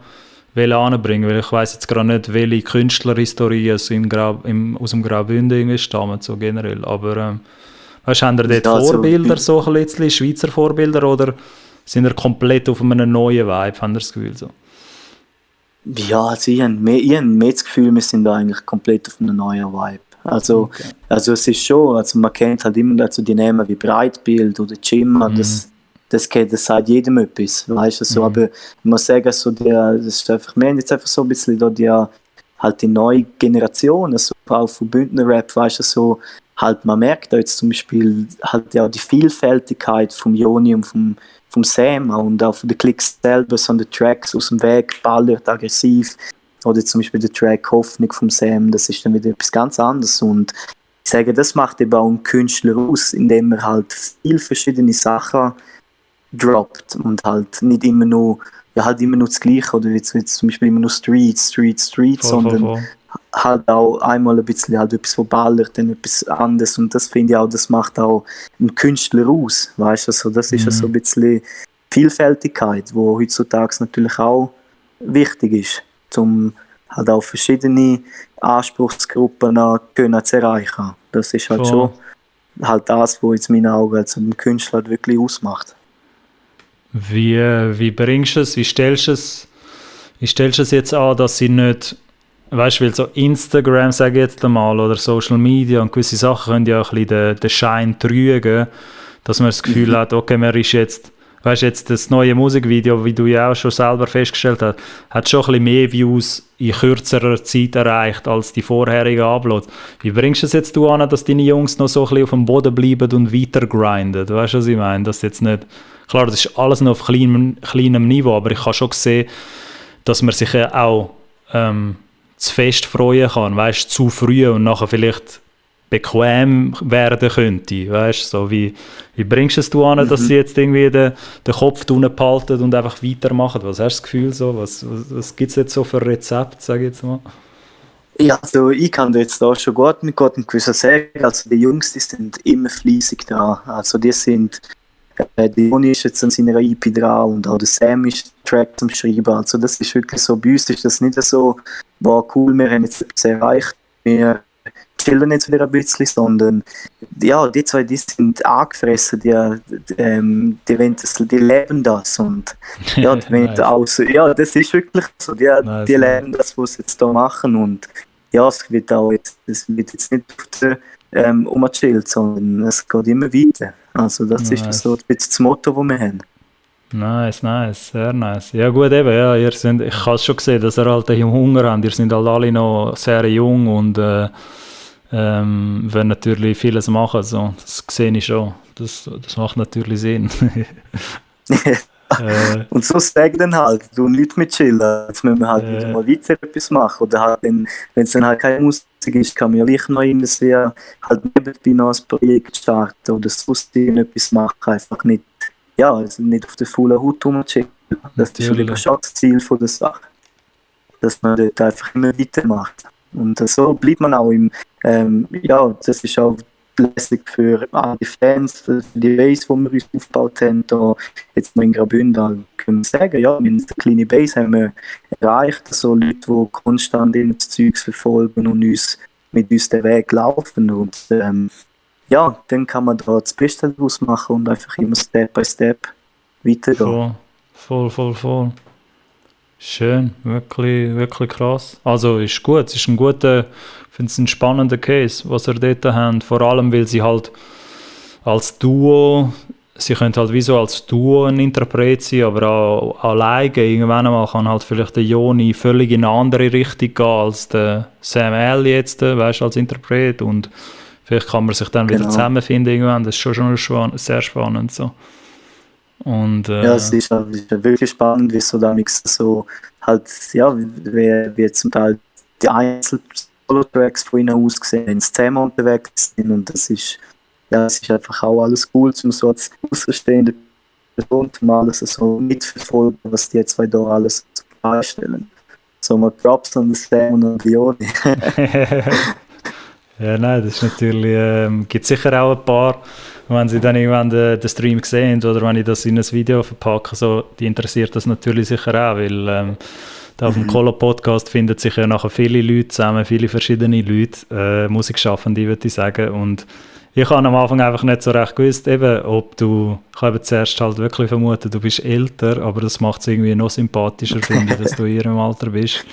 A: anbringen, weil ich weiss jetzt gerade nicht, welche Künstlerhistorie aus dem Graubünden irgendwie stammen, so generell. Aber weißt, haben ihr dort Vorbilder, so ein bisschen Schweizer Vorbilder, oder sind ihr komplett auf einem neuen Vibe, habt ihr das Gefühl so?
B: Ja, also ich habe mehr das Gefühl, wir sind da eigentlich komplett auf einem neuen Vibe. Also es ist schon, also man kennt halt immer dazu die Namen wie Breitbild oder Jimma, das sagt jedem etwas, weißt du, so, aber ich muss sagen, so das ist einfach, wir haben jetzt einfach so ein bisschen da die neue Generation, also auch von Bündner Rap, weißt du, so, halt man merkt da jetzt zum Beispiel halt ja die Vielfältigkeit vom Joni und vom Sam und auch von den Klicks selber, so den Tracks aus dem Weg, ballert, aggressiv, oder zum Beispiel der Track Hoffnung vom Sam, das ist dann wieder etwas ganz anderes und ich sage, das macht eben auch einen Künstler aus, indem er halt viele verschiedene Sachen droppt und halt nicht immer nur das Gleiche oder wie zum Beispiel immer nur Streets, sondern halt auch einmal ein bisschen halt etwas von ballert, dann etwas anderes und das finde ich auch, das macht auch einen Künstler aus, weißt du, also das ist so ein bisschen Vielfältigkeit, wo heutzutage natürlich auch wichtig ist, um halt auch verschiedene Anspruchsgruppen können zu erreichen. Das ist halt schon halt das, was jetzt in meinen Augen als ein Künstler halt wirklich ausmacht.
A: Wie bringst du es, wie stellst du es jetzt an, dass sie nicht, weißt du, weil so Instagram, sage ich jetzt einmal, oder Social Media und gewisse Sachen können ja auch ein bisschen den Schein trügen, dass man das Gefühl hat, okay, man ist jetzt, weißt du, jetzt das neue Musikvideo, wie du ja auch schon selber festgestellt hast, hat schon ein bisschen mehr Views in kürzerer Zeit erreicht als die vorherigen Uploads. Wie bringst du es jetzt an, dass deine Jungs noch so ein bisschen auf dem Boden bleiben und weiter grinden? Weißt du, was ich meine? Dass jetzt nicht, klar, das ist alles noch auf kleinem Niveau, aber ich habe schon gesehen, dass man sich auch zu fest freuen kann, weißt, zu früh und nachher vielleicht bequem werden könnte, weißt, so wie bringst du es an, dass sie jetzt irgendwie den Kopf unten behalten und einfach weitermachen? Was hast du das Gefühl so? Was gibt es jetzt so für Rezepte, sage ich jetzt mal?
B: Ja, also ich kann jetzt da schon gut mit Gott und gewisser sagen, also die Jungs, die sind immer fleissig da, also die sind, der Joni ist jetzt an seiner EP dran und auch der Sam ist Track zum Schreiben, also das ist wirklich so, bei uns ist das nicht so, wow cool, wir haben jetzt etwas erreicht, wir chillen jetzt wieder ein bisschen, sondern ja, die zwei, die sind angefressen, die leben das und ja, die nice. Auch so, ja, das ist wirklich so, die leben das, was sie jetzt da machen und ja, es wird jetzt nicht umgechillt, sondern es geht immer weiter. Also das ist so ein bisschen das Motto, das wir haben.
A: Nice, sehr nice. Ja gut, eben, ja, ich habe es schon gesehen, dass ihr halt Hunger habt, ihr seid halt alle noch sehr jung und wollen natürlich vieles machen, so. Das sehe ich schon, das macht natürlich Sinn.
B: Und so sage ich dann halt, du nicht mit chillen, jetzt müssen wir halt wieder mal weiter etwas machen oder halt, wenn es dann halt keine Musik ist, kann man ja gleich noch irgendwie halt nebenbei noch ein Projekt starten oder sonst etwas machen, einfach nicht, ja, also nicht auf der vollen Haut rumchillen. Das ist schon das Ziel von der Sache, dass man dort einfach immer weitermacht. Und so bleibt man auch ja, das ist auch lässig für die Fans, für die Base, die wir uns aufgebaut haben. Da jetzt noch in Graubünden können wir sagen, ja, mit einer kleinen Base haben wir erreicht, so Leute, die konstant das Zeug verfolgen und mit uns den Weg laufen. Und ja, dann kann man da das Beste daraus machen und einfach immer Step by Step weitergehen.
A: Voll. Schön, wirklich, wirklich krass. Also ist gut, es ist ich finde es ein spannender Case, was ihr dort habt. Vor allem, weil sie halt als Duo sie können halt wie so als Duo ein Interpret sein, aber auch alleine. Irgendwann einmal kann halt vielleicht der Joni völlig in eine andere Richtung gehen als der Sam L jetzt, weißt du, als Interpret. Und vielleicht kann man sich dann wieder zusammenfinden irgendwann. Das ist schon sehr spannend. So. Und,
B: ja, es ist ja wirklich spannend, wie so damals so halt, ja, wie zum Teil die Einzel-Solo-Tracks von ihnen aussehen, wenn sie zusammen unterwegs sind. Und das ist, ja, es ist einfach auch alles cool, um so als außenstehende Person mal alles so mitverfolgen, was die zwei da alles darstellen. So mal Props an Sam und an Dioni.
A: Ja, nein, das ist natürlich, gibt sicher auch ein paar, wenn sie dann irgendwann den Stream sehen oder wenn ich das in ein Video verpacke, so, die interessiert das natürlich sicher auch, weil da auf dem Kolo-Podcast finden sich ja nachher viele Leute zusammen, viele verschiedene Leute, Musikschaffende, würde ich sagen, und ich habe am Anfang einfach nicht so recht gewusst, eben, ob du, ich habe zuerst halt wirklich vermutet, du bhabe älter, aber das macht es irgendwie noch sympathischer, finde ich, dass du in ihrem Alter bist.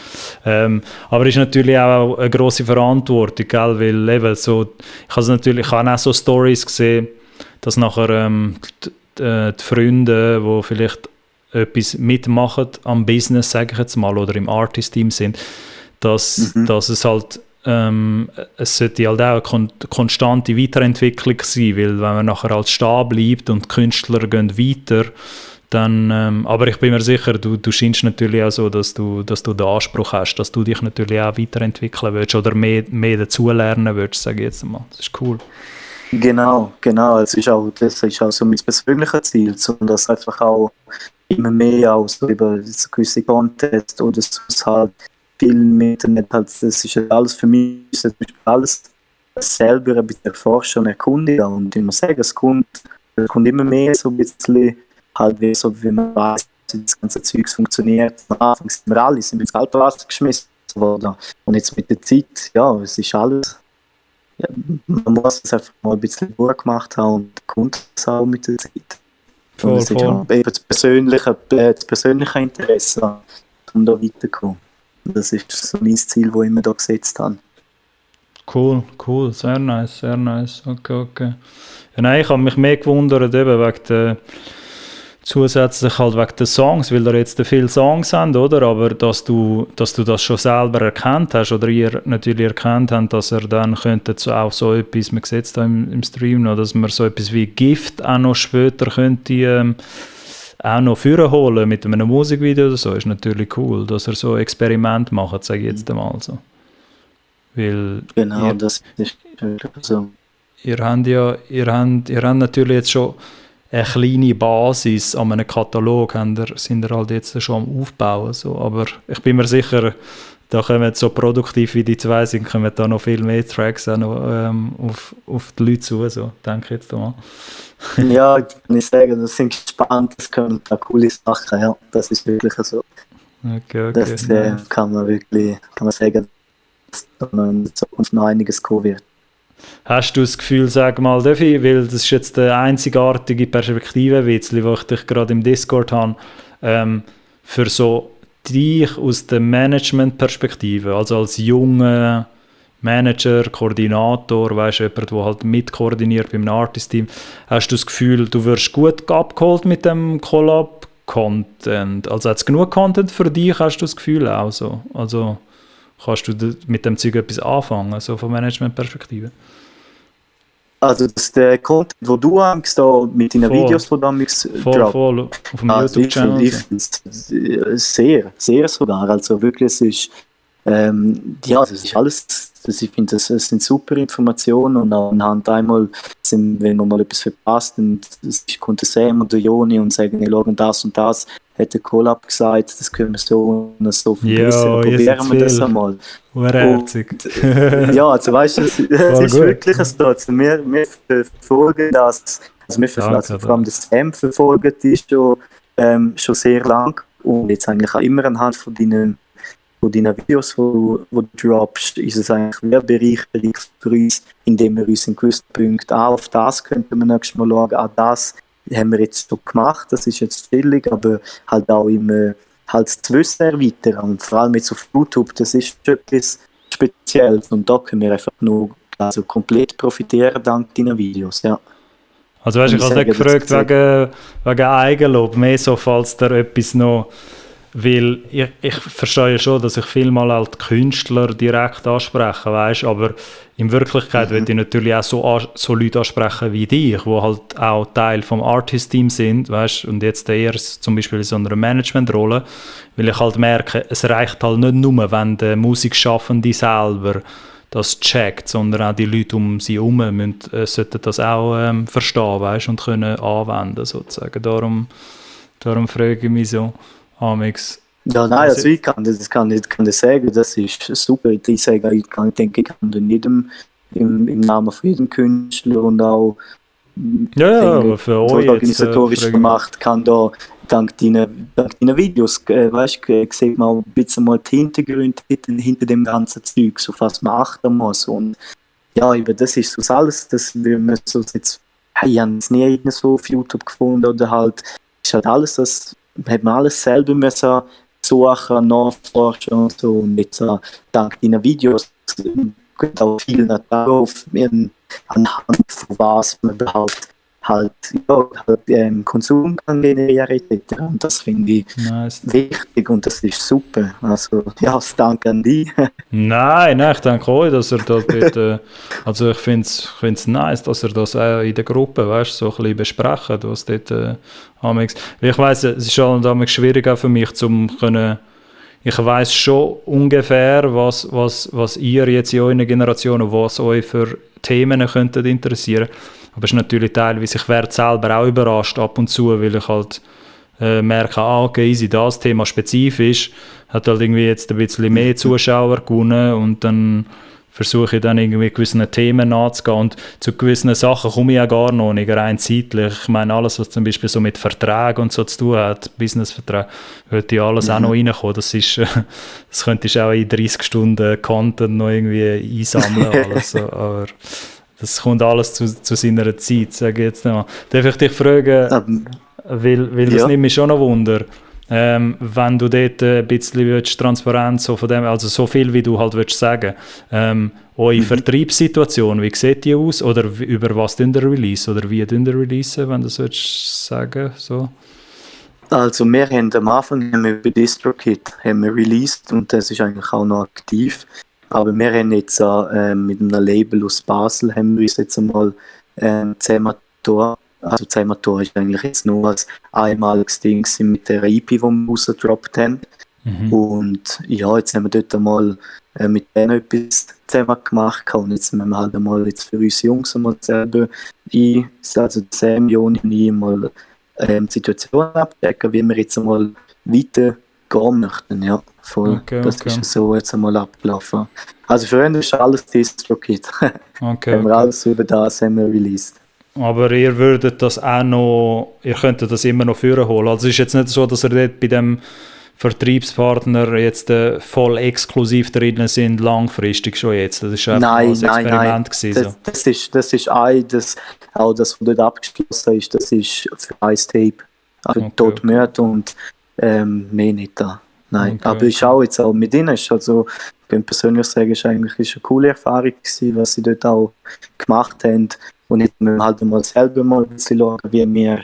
A: Aber es ist natürlich auch eine grosse Verantwortung, gell? Weil eben so, ich habe auch so Stories gesehen, dass nachher die Freunde, die vielleicht etwas mitmachen am Business, sage ich jetzt mal, oder im Artist-Team sind, dass es halt es sollte halt auch eine konstante Weiterentwicklung sein, weil wenn man nachher als stehen bleibt und die Künstler gehen weiter, dann, aber ich bin mir sicher, du scheinst natürlich auch so, dass du den Anspruch hast, dass du dich natürlich auch weiterentwickeln willst oder mehr dazulernen willst, sage ich jetzt mal. Das ist cool.
B: Genau, das ist auch so mein persönliches Ziel, sondern dass einfach auch immer mehr auch so über so gewisse Contests oder so halt viel im Internet, halt, das ist ja alles für mich, das ist alles selber ein bisschen erforschen und erkundigen und ich muss sagen, es kommt immer mehr so ein bisschen, halt wie so, wie man weiß, wie das ganze Zeug funktioniert. Am Anfang sind wir alle ins kalte Wasser geschmissen worden und jetzt mit der Zeit, ja, es ist alles, ja, man muss es einfach mal ein bisschen gut gemacht haben und kommt es auch mit der Zeit. Und es ist auch eben das persönliche Interesse, um da weiterzukommen. Das ist so mein Ziel, das ich mir da gesetzt habe.
A: Cool, sehr nice. Okay. Ja, nein, ich habe mich mehr gewundert, eben wegen der, zusätzlich halt wegen den Songs, weil da jetzt viele Songs haben, oder? Aber dass du das schon selber erkannt hast, oder ihr natürlich erkannt habt, dass er dann könnte auch so etwas, man sieht es da im Stream noch, dass man so etwas wie Gift auch noch später könnte auch noch holen mit einem Musikvideo oder so, ist natürlich cool, dass er so ein Experiment macht, sage ich jetzt einmal so. Weil
B: genau, das ist so.
A: Ihr habt natürlich jetzt schon eine kleine Basis an einem Katalog, sind ihr halt jetzt schon am Aufbauen, so. Aber ich bin mir sicher, da kommen so produktiv wie die zwei sind, kommen da noch viel mehr Tracks auch noch, auf die Leute zu, so, denke ich jetzt mal.
B: Ja, ich sage, das sind gespannt, das können da coole Sachen, ja, das ist wirklich so.
A: Okay,
B: das kann man sagen, dass da noch in der Zukunft noch einiges kommen wird.
A: Hast du das Gefühl, sag mal, weil das ist jetzt die einzigartige Perspektive, die ich dich gerade im Discord habe, für so dich aus der Management-Perspektive, also als junger Manager, Koordinator, weißt du, jemand, der halt mitkoordiniert beim Artist-Team, hast du das Gefühl, du wirst gut abgeholt mit dem Collab-Content? Also hat es genug Content für dich, hast du das Gefühl auch so? Also kannst du mit dem Zeug etwas anfangen, so von Management-Perspektive?
B: Also der Content, den du hast, da mit deinen Videos, die du damals
A: voll auf dem YouTube-Channel.
B: Sehr, sehr sogar. Also wirklich, es ist ja, das ist alles, ich finde, das sind super Informationen und anhand einmal, wenn man mal etwas verpasst, dann kommt der Sam und der Joni und sagen, hey, das und das hat der Collab gesagt, das können wir so und so verbessern, probieren wir das einmal. Ja, also weißt du, es ist wirklich so, also wir verfolgen das, also wir verfolgen, vor allem das Sam verfolgen ist schon sehr lang und jetzt eigentlich auch immer anhand von deinen Videos, die du droppst, ist es eigentlich sehr bereichernd für uns, indem wir uns in gewissen Punkten auch auf das könnten wir nächstes Mal schauen, auch das haben wir jetzt so gemacht, das ist jetzt chillig, aber halt auch immer halt das Wissen erweitern und vor allem jetzt auf YouTube, das ist etwas Spezielles und da können wir einfach nur komplett profitieren dank deinen Videos, ja.
A: Also weißt, ich habe nicht gefragt wegen Eigenlob, mehr so, falls der etwas noch... Weil ich verstehe ja schon, dass ich vielmal halt Künstler direkt anspreche, weißt, aber in Wirklichkeit will ich natürlich auch so Leute ansprechen wie dich, die halt auch Teil vom Artist-Team sind, weißt, und jetzt eher zum Beispiel in so einer Managementrolle, weil ich halt merke, es reicht halt nicht nur, wenn der Musikschaffende selber das checkt, sondern auch die Leute um sie herum sollten das auch verstehen, weißt, und können anwenden sozusagen. Darum frage ich mich so, Amix.
B: Ja, nein, also ich kann das sagen, das ist super. Ich denke, ich kann in jedem, im Namen von jedem Künstler und auch
A: aber für euch
B: organisatorisch gemacht, kann da dank deinen Videos, weißt du, sieht man auch ein bisschen mal die Hintergründe hinter dem ganzen Zeug, so was man achten muss. Und ja, eben, das ist so alles, das wir müssen so jetzt, ich habe es nie so auf YouTube gefunden oder halt, ist halt alles, das hat man alles selber müssen suchen, nachforschen und so. Und jetzt dank deinen Videos geht auch viel darauf, anhand von was man überhaupt Konsum kann generieren etc. Und das finde ich wichtig und das ist super. Also ja, das Dank an dich.
A: Nein, ich denke auch, dass er da bitte, also ich finde es nice, dass er das auch in der Gruppe, weißt, so ein bisschen besprechen, was dort ich weiss, es ist halt schwierig auch für mich, ich weiss schon ungefähr, was ihr jetzt in euren Generationen, was euch für Themen könnten interessieren. Aber es ist natürlich teilweise, ich werde selber auch überrascht ab und zu, weil ich halt merke, okay, easy, das Thema spezifisch, hat halt irgendwie jetzt ein bisschen mehr Zuschauer gewonnen und dann versuche ich dann irgendwie gewissen Themen nachzugehen und zu gewissen Sachen komme ich ja gar noch nicht, rein zeitlich. Ich meine, alles, was zum Beispiel so mit Verträgen und so zu tun hat, Businessverträge, wird ja alles auch noch reinkommen. Das könntest du auch in 30 Stunden Content noch irgendwie einsammeln. Alles, aber das kommt alles zu seiner Zeit, sage ich jetzt mal. Darf ich dich fragen, weil das nimmt mich schon noch Wunder, wenn du dort ein bisschen transparent so von dem, also so viel wie du halt willst sagen, eure Vertriebssituation, wie sieht die aus oder über was tun ihr release oder wie tun ihr release, wenn du das willst sagen, so?
B: Also wir haben am Anfang über DistroKid released und das ist eigentlich auch noch aktiv. Aber wir haben jetzt mit einem Label aus Basel haben wir uns jetzt einmal Zemator, also Zemator ist eigentlich jetzt nur als einmaliges Ding mit der EP, die wir rausgedroppt haben. Und ja, jetzt haben wir dort einmal mit denen etwas zusammen gemacht und jetzt müssen wir halt einmal jetzt für uns Jungs einmal selber also Sam, Joni und ich mal die Situation abchecken, wie wir jetzt einmal weiter gehen möchten, ja, voll. Okay. Ist so jetzt einmal abgelaufen. Also für uns ist alles DistroKid. Haben wir alles über das haben wir released.
A: Aber ihr würdet das auch noch, ihr könntet das immer noch vorholen. Also es ist jetzt nicht so, dass ihr dort bei dem Vertriebspartner jetzt voll exklusiv drin sind, langfristig schon jetzt. Das ist einfach ein Experiment gewesen.
B: Das ist auch das, was dort abgeschlossen ist, das ist für ein Tape. Also Tote Mörder und mehr nicht da. Nein, aber ich schaue jetzt auch mit ihnen, also ich kann persönlich sagen, es ist eine coole Erfahrung gewesen, was sie dort auch gemacht haben und jetzt müssen wir halt mal selber mal ein bisschen schauen, wie wir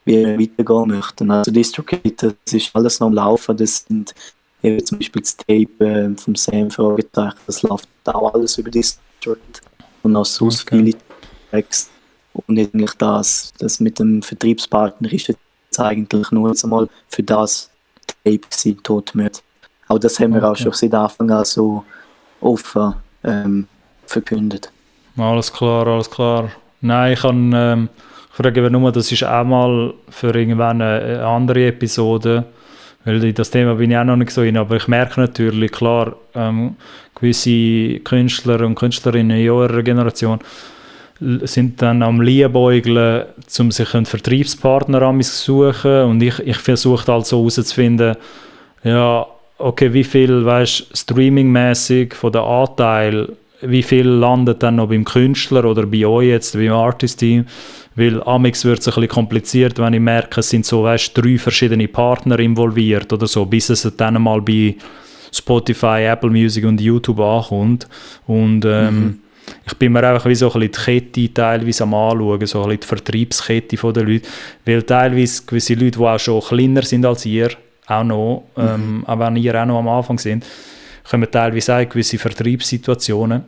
B: weitergehen möchten. Also DistroKid, das ist alles noch am Laufen, das sind eben zum Beispiel das Tape vom Sam Fragezeichen, das läuft auch alles über DistroKid und auch sonst viele Tracks und eigentlich das mit dem Vertriebspartner ist jetzt eigentlich nur einmal für das Tape gewesen, Todmörder. Aber das haben wir auch schon seit Anfang an so offen verkündet.
A: Alles klar. Nein, ich kann frage nur, das ist auch mal für irgendwann eine andere Episode, weil in das Thema bin ich auch noch nicht so rein, aber ich merke natürlich, klar, gewisse Künstler und Künstlerinnen in eurer Generation sind dann am Liebäugeln, um sich einen Vertriebspartner zu suchen und ich versuche halt so herauszufinden, ja, okay, wie viel, weißt, streamingmäßig von der Anteil, wie viel landet dann noch beim Künstler oder bei euch jetzt, beim Artist-Team, weil amix wird es ein bisschen kompliziert, wenn ich merke, es sind so, weißt, 3 verschiedene Partner involviert oder so, bis es dann mal bei Spotify, Apple Music und YouTube ankommt und ich bin mir einfach wie so ein bisschen die Kette teilweise am anschauen, so ein bisschen die Vertriebskette der Leute, weil teilweise gewisse Leute, die auch schon kleiner sind als ihr, auch noch, auch wenn ihr auch noch am Anfang sind, kommen teilweise auch gewisse Vertriebssituationen,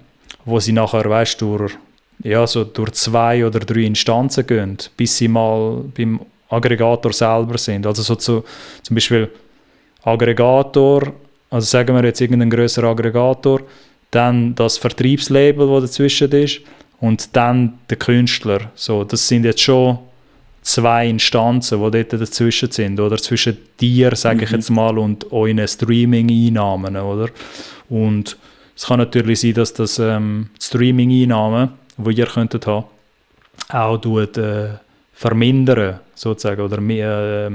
A: wo sie nachher, weißt du, durch 2 oder 3 Instanzen gehen, bis sie mal beim Aggregator selber sind. Also so zum Beispiel Aggregator, also sagen wir jetzt irgendein grösserer Aggregator, dann das Vertriebslabel, das dazwischen ist, und dann der Künstler. So, das sind jetzt schon 2 Instanzen, die dort dazwischen sind, oder zwischen dir, sage ich jetzt mal, und euren Streaming-Einnahmen, oder? Und es kann natürlich sein, dass das Streaming-Einnahmen, die ihr könntet haben, auch vermindern, sozusagen, oder mehr,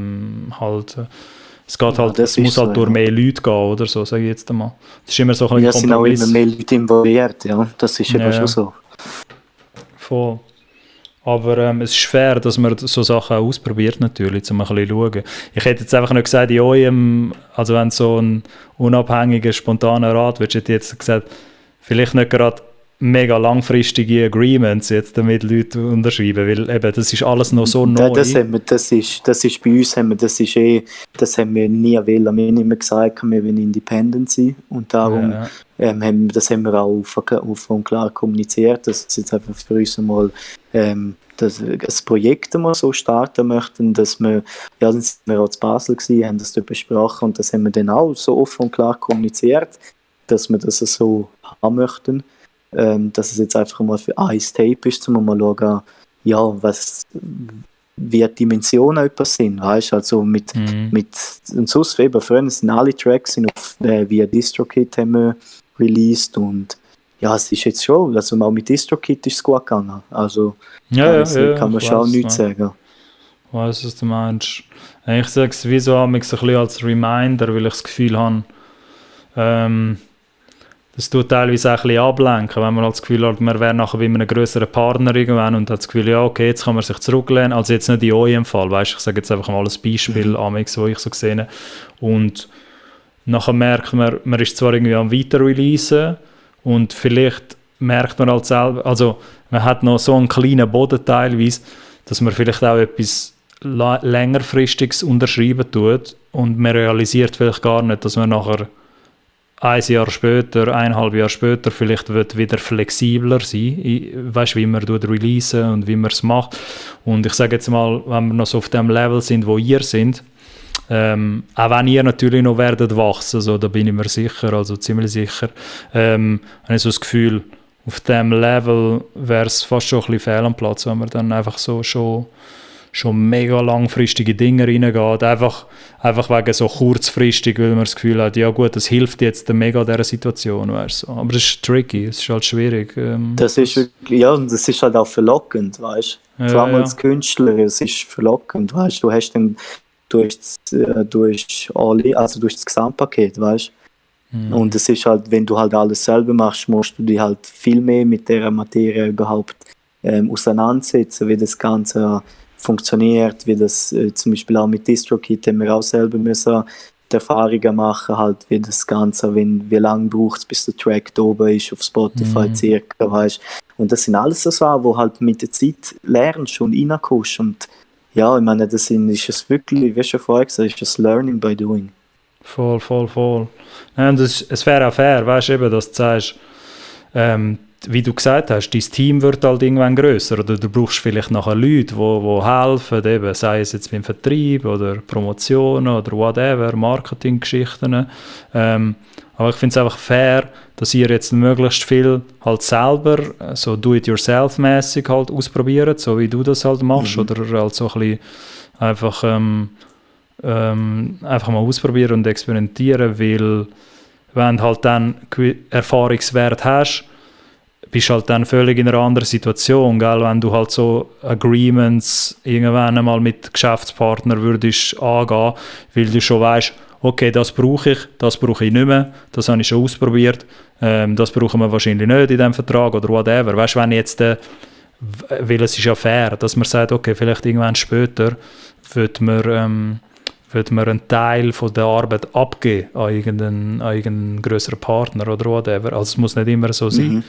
A: es geht halt, es muss halt durch mehr Leute gehen, oder so, sage ich jetzt einmal. Das ist immer so ein
B: Ja,
A: Kompromiss.
B: sind auch immer mehr Leute involviert, ja, das ist eben schon so.
A: Voll. Aber es ist fair, dass man so Sachen auch ausprobiert, natürlich, um ein bisschen zu schauen. Ich hätte jetzt einfach nicht gesagt, in eurem, also wenn so ein unabhängiger, spontaner Rat, hätte ich jetzt gesagt, vielleicht nicht gerade mega langfristige Agreements jetzt damit Leute unterschreiben, weil eben, das ist alles noch so neu.
B: Das ist bei uns, das haben wir nie wollen. Wir haben immer gesagt, wir wollen independent sein, und darum das haben wir auch offen und klar kommuniziert, dass es jetzt einfach für uns einmal das Projekt einmal so starten möchten, dass wir, dann sind wir auch in Basel gewesen, haben das dort besprochen, und das haben wir dann auch so offen und klar kommuniziert, dass wir das so haben möchten. Dass es jetzt einfach mal für ein Tape ist, um mal schauen, wie die Dimensionen etwas sind, weißt, also mit und sonst eben, früher sind alle Tracks via DistroKid haben wir released, und ja, es ist jetzt schon, also auch mit DistroKid ist es gut gegangen, also kann man schon nichts sagen.
A: Ich weiss, was du meinst. Ich sage es wie so ein bisschen als Reminder, weil ich das Gefühl habe, das tut teilweise auch ein bisschen ablenken, wenn man halt das Gefühl hat, man wäre nachher bei einem grösseren Partner irgendwann und hat das Gefühl, ja okay, jetzt kann man sich zurücklehnen. Also jetzt nicht in eurem Fall, weißt, ich sage jetzt einfach mal ein Beispiel, wo ich so gesehen habe. Und nachher merkt man ist zwar irgendwie am Weiter-Releasen und vielleicht merkt man halt selber, also man hat noch so einen kleinen Boden teilweise, dass man vielleicht auch etwas längerfristiges unterschreiben tut, und man realisiert vielleicht gar nicht, dass man nachher 1 Jahr später, 1,5 Jahre später vielleicht wird wieder flexibler sein, weißt, wie man releasen und wie man es macht. Und ich sage jetzt mal, wenn wir noch so auf dem Level sind, wo ihr sind, auch wenn ihr natürlich noch werdet wachsen, so, da bin ich mir sicher, also ziemlich sicher, habe ich so das Gefühl, auf dem Level wäre es fast schon ein bisschen fehl am Platz, wenn man dann einfach so schon mega langfristige Dinge reingeht, einfach wegen so kurzfristig, weil man das Gefühl hat, ja gut, das hilft jetzt mega in dieser Situation, weißt du. Aber das ist tricky, es ist halt schwierig.
B: Das ist wirklich, ja, und das ist halt auch verlockend, weißt du. Vor allem als Künstler, es ist verlockend, weißt du. Du hast dann durch das Gesamtpaket, weißt du. Und es ist halt, wenn du halt alles selber machst, musst du dich halt viel mehr mit dieser Materie überhaupt auseinandersetzen, wie das Ganze funktioniert, wie das zum Beispiel auch mit DistroKid haben wir auch selber müssen die Erfahrungen machen, halt, wie das Ganze, wie lange braucht es, bis der Track da oben ist auf Spotify circa, weißt. Und das sind alles so Sachen, wo halt mit der Zeit lernst und reinkommst, und ja, ich meine, ist es wirklich, wie schon vorher gesagt, ist das Learning by Doing.
A: Voll. Ja, und es wäre auch fair, weißt du, eben, dass du sagst, wie du gesagt hast, dein Team wird halt irgendwann grösser, oder du brauchst vielleicht nachher Leute, die helfen, eben, sei es jetzt beim Vertrieb oder Promotionen oder whatever, Marketinggeschichten. Aber ich finde es einfach fair, dass ihr jetzt möglichst viel halt selber so do-it-yourself-mäßig halt ausprobiert, so wie du das halt machst, oder halt so ein bisschen einfach mal ausprobieren und experimentieren, weil wenn du halt dann Erfahrungswert hast, bist halt dann völlig in einer anderen Situation, gell? Wenn du halt so Agreements irgendwann einmal mit Geschäftspartnern würdest angehen, weil du schon weißt, okay, das brauche ich nicht mehr, das habe ich schon ausprobiert, das brauchen wir wahrscheinlich nicht in diesem Vertrag oder whatever. Weißt du, wenn jetzt, weil es ist ja fair, dass man sagt, okay, vielleicht irgendwann später wird man einen Teil von der Arbeit abgeben an irgendeinen grösseren Partner oder whatever. Also es muss nicht immer so sein.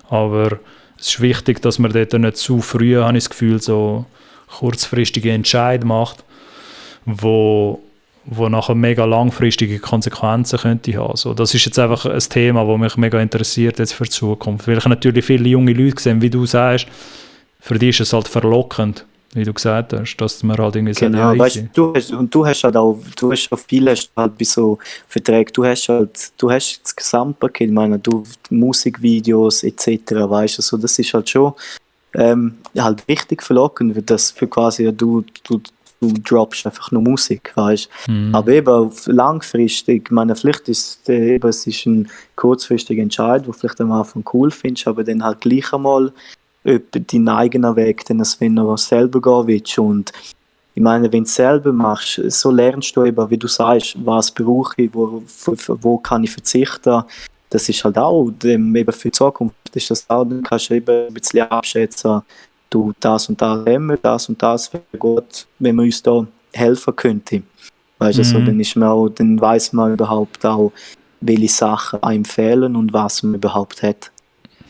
A: Aber es ist wichtig, dass man dort nicht zu früh, habe ich das Gefühl, so kurzfristige Entscheid macht, wo nachher mega langfristige Konsequenzen könnte haben. So, das ist jetzt einfach ein Thema, das mich mega interessiert jetzt für die Zukunft. Weil ich natürlich viele junge Leute sehe, wie du sagst, für die ist es halt verlockend, wie du gesagt hast, dass man halt irgendwie
B: genau,
A: sagt, ja,
B: weißt du hast halt auch, du hast auch viele halt bei so Verträgen, du hast das Gesamtpaket, ich meine, Musikvideos etc., weißt du, so, das ist halt schon halt richtig verlockend, weil das für quasi, du droppst einfach nur Musik, weißt du. Aber eben auf langfristig, ich meine, vielleicht ist es ist ein kurzfristiger Entscheid, wo vielleicht am Anfang cool findest, aber dann halt gleich einmal deinen eigenen Weg, dann wenn du selber gehen willst. Und ich meine, wenn du es selber machst, so lernst du eben, wie du sagst, was brauche ich, wo kann ich verzichten. Das ist halt auch, eben für die Zukunft ist das auch, dann kannst du eben ein bisschen abschätzen, du, das und das haben wir, das und das wäre gut, wenn man uns da helfen könnte. Weißt du, so, dann weiss man überhaupt auch, welche Sachen einem fehlen und was man überhaupt hat.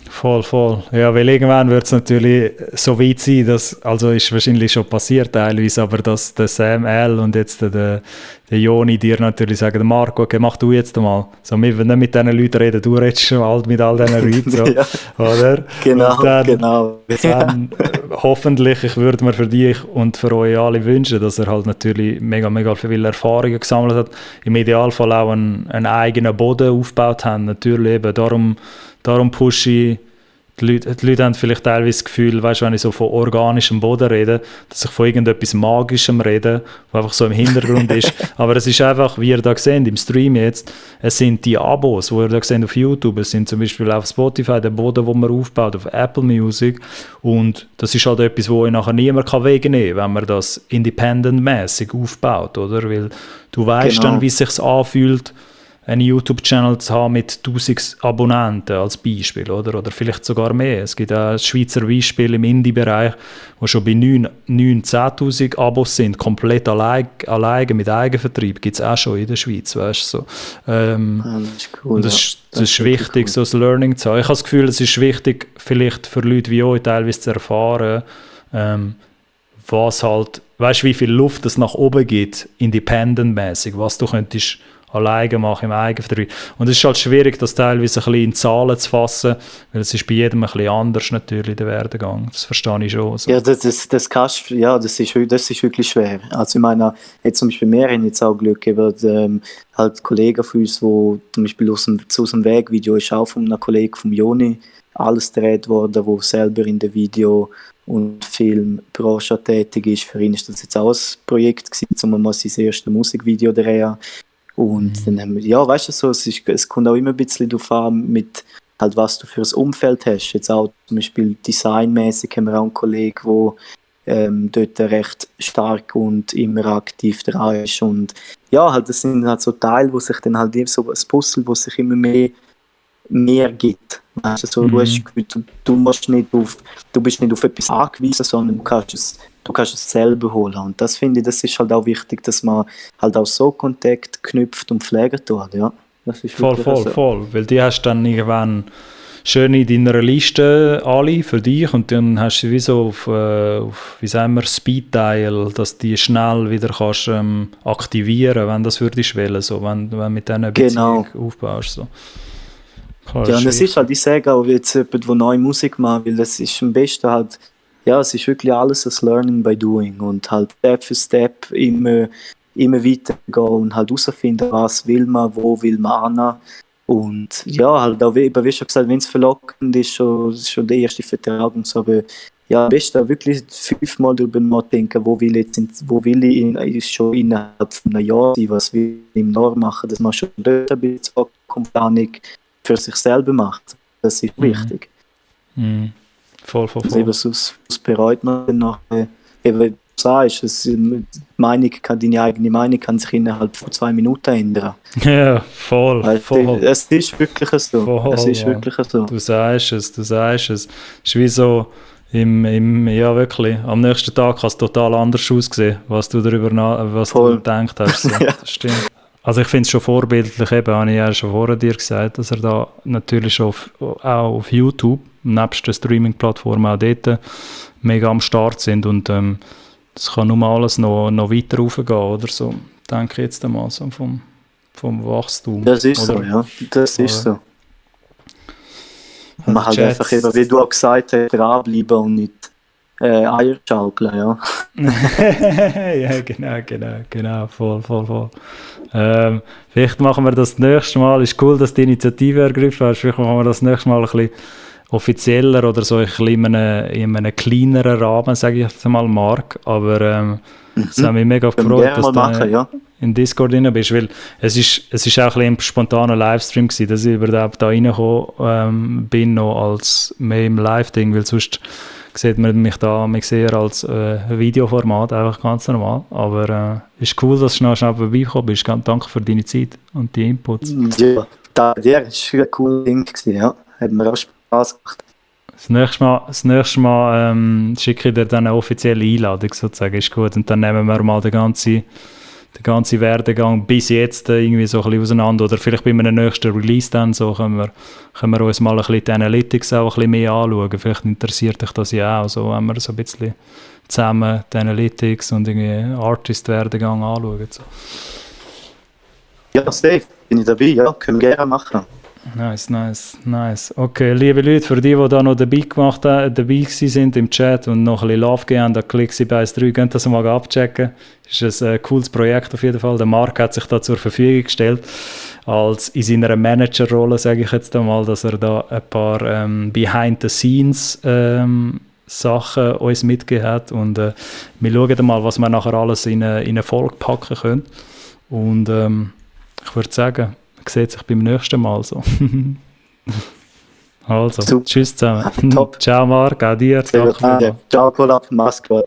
A: Voll. Ja, weil irgendwann wird es natürlich so weit sein, dass, also ist wahrscheinlich schon passiert teilweise, aber dass der Sam L und jetzt der Joni dir natürlich sagen, Marco, okay, mach du jetzt mal. So, wir wollen nicht mit diesen Leuten reden, du redest schon halt mit all diesen Leuten, so,
B: ja.
A: oder?
B: Genau.
A: Dann hoffentlich, ich würde mir für dich und für euch alle wünschen, dass er halt natürlich mega viele Erfahrungen gesammelt hat, im Idealfall auch einen eigenen Boden aufgebaut haben, natürlich eben, darum pushe ich, die Leute haben vielleicht teilweise das Gefühl, weißt, wenn ich so von organischem Boden rede, dass ich von irgendetwas Magischem rede, was einfach so im Hintergrund ist. Aber es ist einfach, wie ihr da seht, im Stream jetzt, es sind die Abos, die ihr da seht auf YouTube, es sind zum Beispiel auf Spotify der Boden, den man aufbaut, auf Apple Music. Und das ist halt etwas, wo ich nachher niemand wegnehmen kann, wenn man das independent-mäßig aufbaut, oder? Weil du weißt dann, wie es sich anfühlt, einen YouTube-Channel zu haben mit 1000 Abonnenten als Beispiel, oder vielleicht sogar mehr. Es gibt auch Schweizer Beispiele im Indie-Bereich, wo schon bei 10'000 Abos sind, komplett alleine mit Eigenvertrieb, gibt es auch schon in der Schweiz, weißt du. So.
B: Das ist cool.
A: Und das ist wichtig, cool, so das Learning zu haben. Ich habe das Gefühl, es ist wichtig, vielleicht für Leute wie euch teilweise zu erfahren, was halt, weißt du, wie viel Luft es nach oben gibt, independent-mäßig, was du könntest alleine machen im Eigenvertrieb. Und es ist halt schwierig, das teilweise ein bisschen in Zahlen zu fassen, weil es ist bei jedem ein bisschen anders natürlich, der Werdegang. Das verstehe ich schon. So.
B: Ja, das ist wirklich schwer. Also ich meine, jetzt zum Beispiel wir haben jetzt auch Glück über halt Kollegen von uns, die zum Beispiel aus dem Wegvideo ist auch von einem Kollegen vom Joni alles gedreht worden, der selber in der Video- und Filmbranche tätig ist. Für ihn ist das jetzt auch ein Projekt gewesen, um mal sein erstes Musikvideo zu drehen. Und dann haben wir, ja, weißt du, so, es kommt auch immer ein bisschen darauf an, mit halt, was du für ein Umfeld hast. Jetzt auch zum Beispiel designmäßig haben wir auch einen Kollegen, der dort recht stark und immer aktiv dran ist. Und ja, halt, das sind halt so Teile, wo sich dann halt so ein Puzzle, wo sich immer mehr gibt. Weißt du, so, du bist nicht auf etwas angewiesen, sondern du kannst es selber holen. Und das finde ich, das ist halt auch wichtig, dass man halt auch so Kontakt knüpft und pflegen tut. Ja, das ist
A: voll. Weil die hast dann irgendwann schön in deiner Liste alle für dich und dann hast du wie so auf wie sagen wir, Speed-Dial, dass die schnell wieder kannst aktivieren, wenn das würdest wählen, so, wenn mit denen Beziehung aufbaust. So.
B: Ja, und es ist halt, ich sage auch jetzt jemand, der neue Musik macht, weil das ist am besten halt, ja, es ist wirklich alles ein Learning by Doing und halt Step für Step immer weitergehen und halt herausfinden, was will man, wo will man hin. Und ja, halt auch, wie schon gesagt, wenn es verlockend ist, schon der erste Vertrag und so, aber ja, am besten wirklich 5-mal darüber nachdenken, wo will ich schon innerhalb von einem Jahr sein, was will ich im Jahr machen, dass man schon dort ein bisschen Planung für sich selber macht. Das ist wichtig.
A: Voll.
B: Also eben, sonst bereut man dann nachher, eben, wie du sagst, deine eigene Meinung kann sich innerhalb von 2 Minuten ändern.
A: Ja, voll.
B: Es ist wirklich so. Wirklich so.
A: Du sagst es. Es ist wie so, ja wirklich, am nächsten Tag kann es total anders aussehen, was du darüber du gedacht hast. So.
B: Ja.
A: Das stimmt. Also ich finde es schon vorbildlich, eben, habe ich ja schon vorher dir gesagt, dass er da natürlich schon auch auf YouTube, nebst den Streaming-Plattformen auch dort mega am Start sind und das kann nur alles noch weiter raufgehen oder so, denke ich jetzt einmal so vom Wachstum.
B: Das ist
A: oder?
B: so, ja. Das ist so.
A: Also
B: Man halt
A: Chats-
B: einfach eben, wie du auch gesagt hast, dranbleiben und nicht Eier schaukeln, ja.
A: Ja, genau, voll. Vielleicht machen wir das nächste Mal, ist cool, dass du die Initiative ergriffen hast, vielleicht machen wir das nächste Mal ein bisschen offizieller oder so ein bisschen in einem kleineren Rahmen, sage ich jetzt mal, Marc, aber es hat mich mega gefreut, dass du
B: machen,
A: in Discord drin bist, weil es ist auch ein bisschen ein spontaner Livestream gewesen, dass ich überhaupt da reingekommen bin, noch als mehr im Live-Ding, weil sonst sieht man mich da eher als Videoformat, einfach ganz normal. Aber ist cool, dass du schnell vorbeigekommen bist. Danke für deine Zeit und die Inputs.
B: Ja, das war ein cooles Ding gewesen, ja. Hat mir auch Spaß gemacht.
A: Das nächste Mal schicke ich dir dann eine offizielle Einladung sozusagen, ist gut. Und dann nehmen wir mal den ganzen Werdegang bis jetzt irgendwie so ein bisschen auseinander. Oder vielleicht bei einem nächsten Release dann so können wir uns mal ein bisschen die Analytics auch ein bisschen mehr anschauen. Vielleicht interessiert dich das ja auch, so, wenn wir so ein bisschen zusammen die Analytics und irgendwie Artist-Werdegang anschauen. So.
B: Ja, safe. Bin ich dabei, ja. Können wir gerne machen.
A: Nice. Okay, liebe Leute, für die da noch dabei sind im Chat und noch ein bisschen Love gegeben haben, da Clixi bei 3, könnt das mal abchecken. Das ist ein cooles Projekt auf jeden Fall. Der Marc hat sich da zur Verfügung gestellt, als in seiner Managerrolle, sage ich jetzt einmal, dass er da ein paar Behind-the-Scenes Sachen uns mitgegeben hat und wir schauen mal, was wir nachher alles in eine Folge packen können. Und ich würde sagen, man sieht sich beim nächsten Mal so. Also,
B: Super.
A: tschüss zusammen.
B: Top.
A: Ciao Marc, auch dir.
B: Ciao, Cola, mach's gut.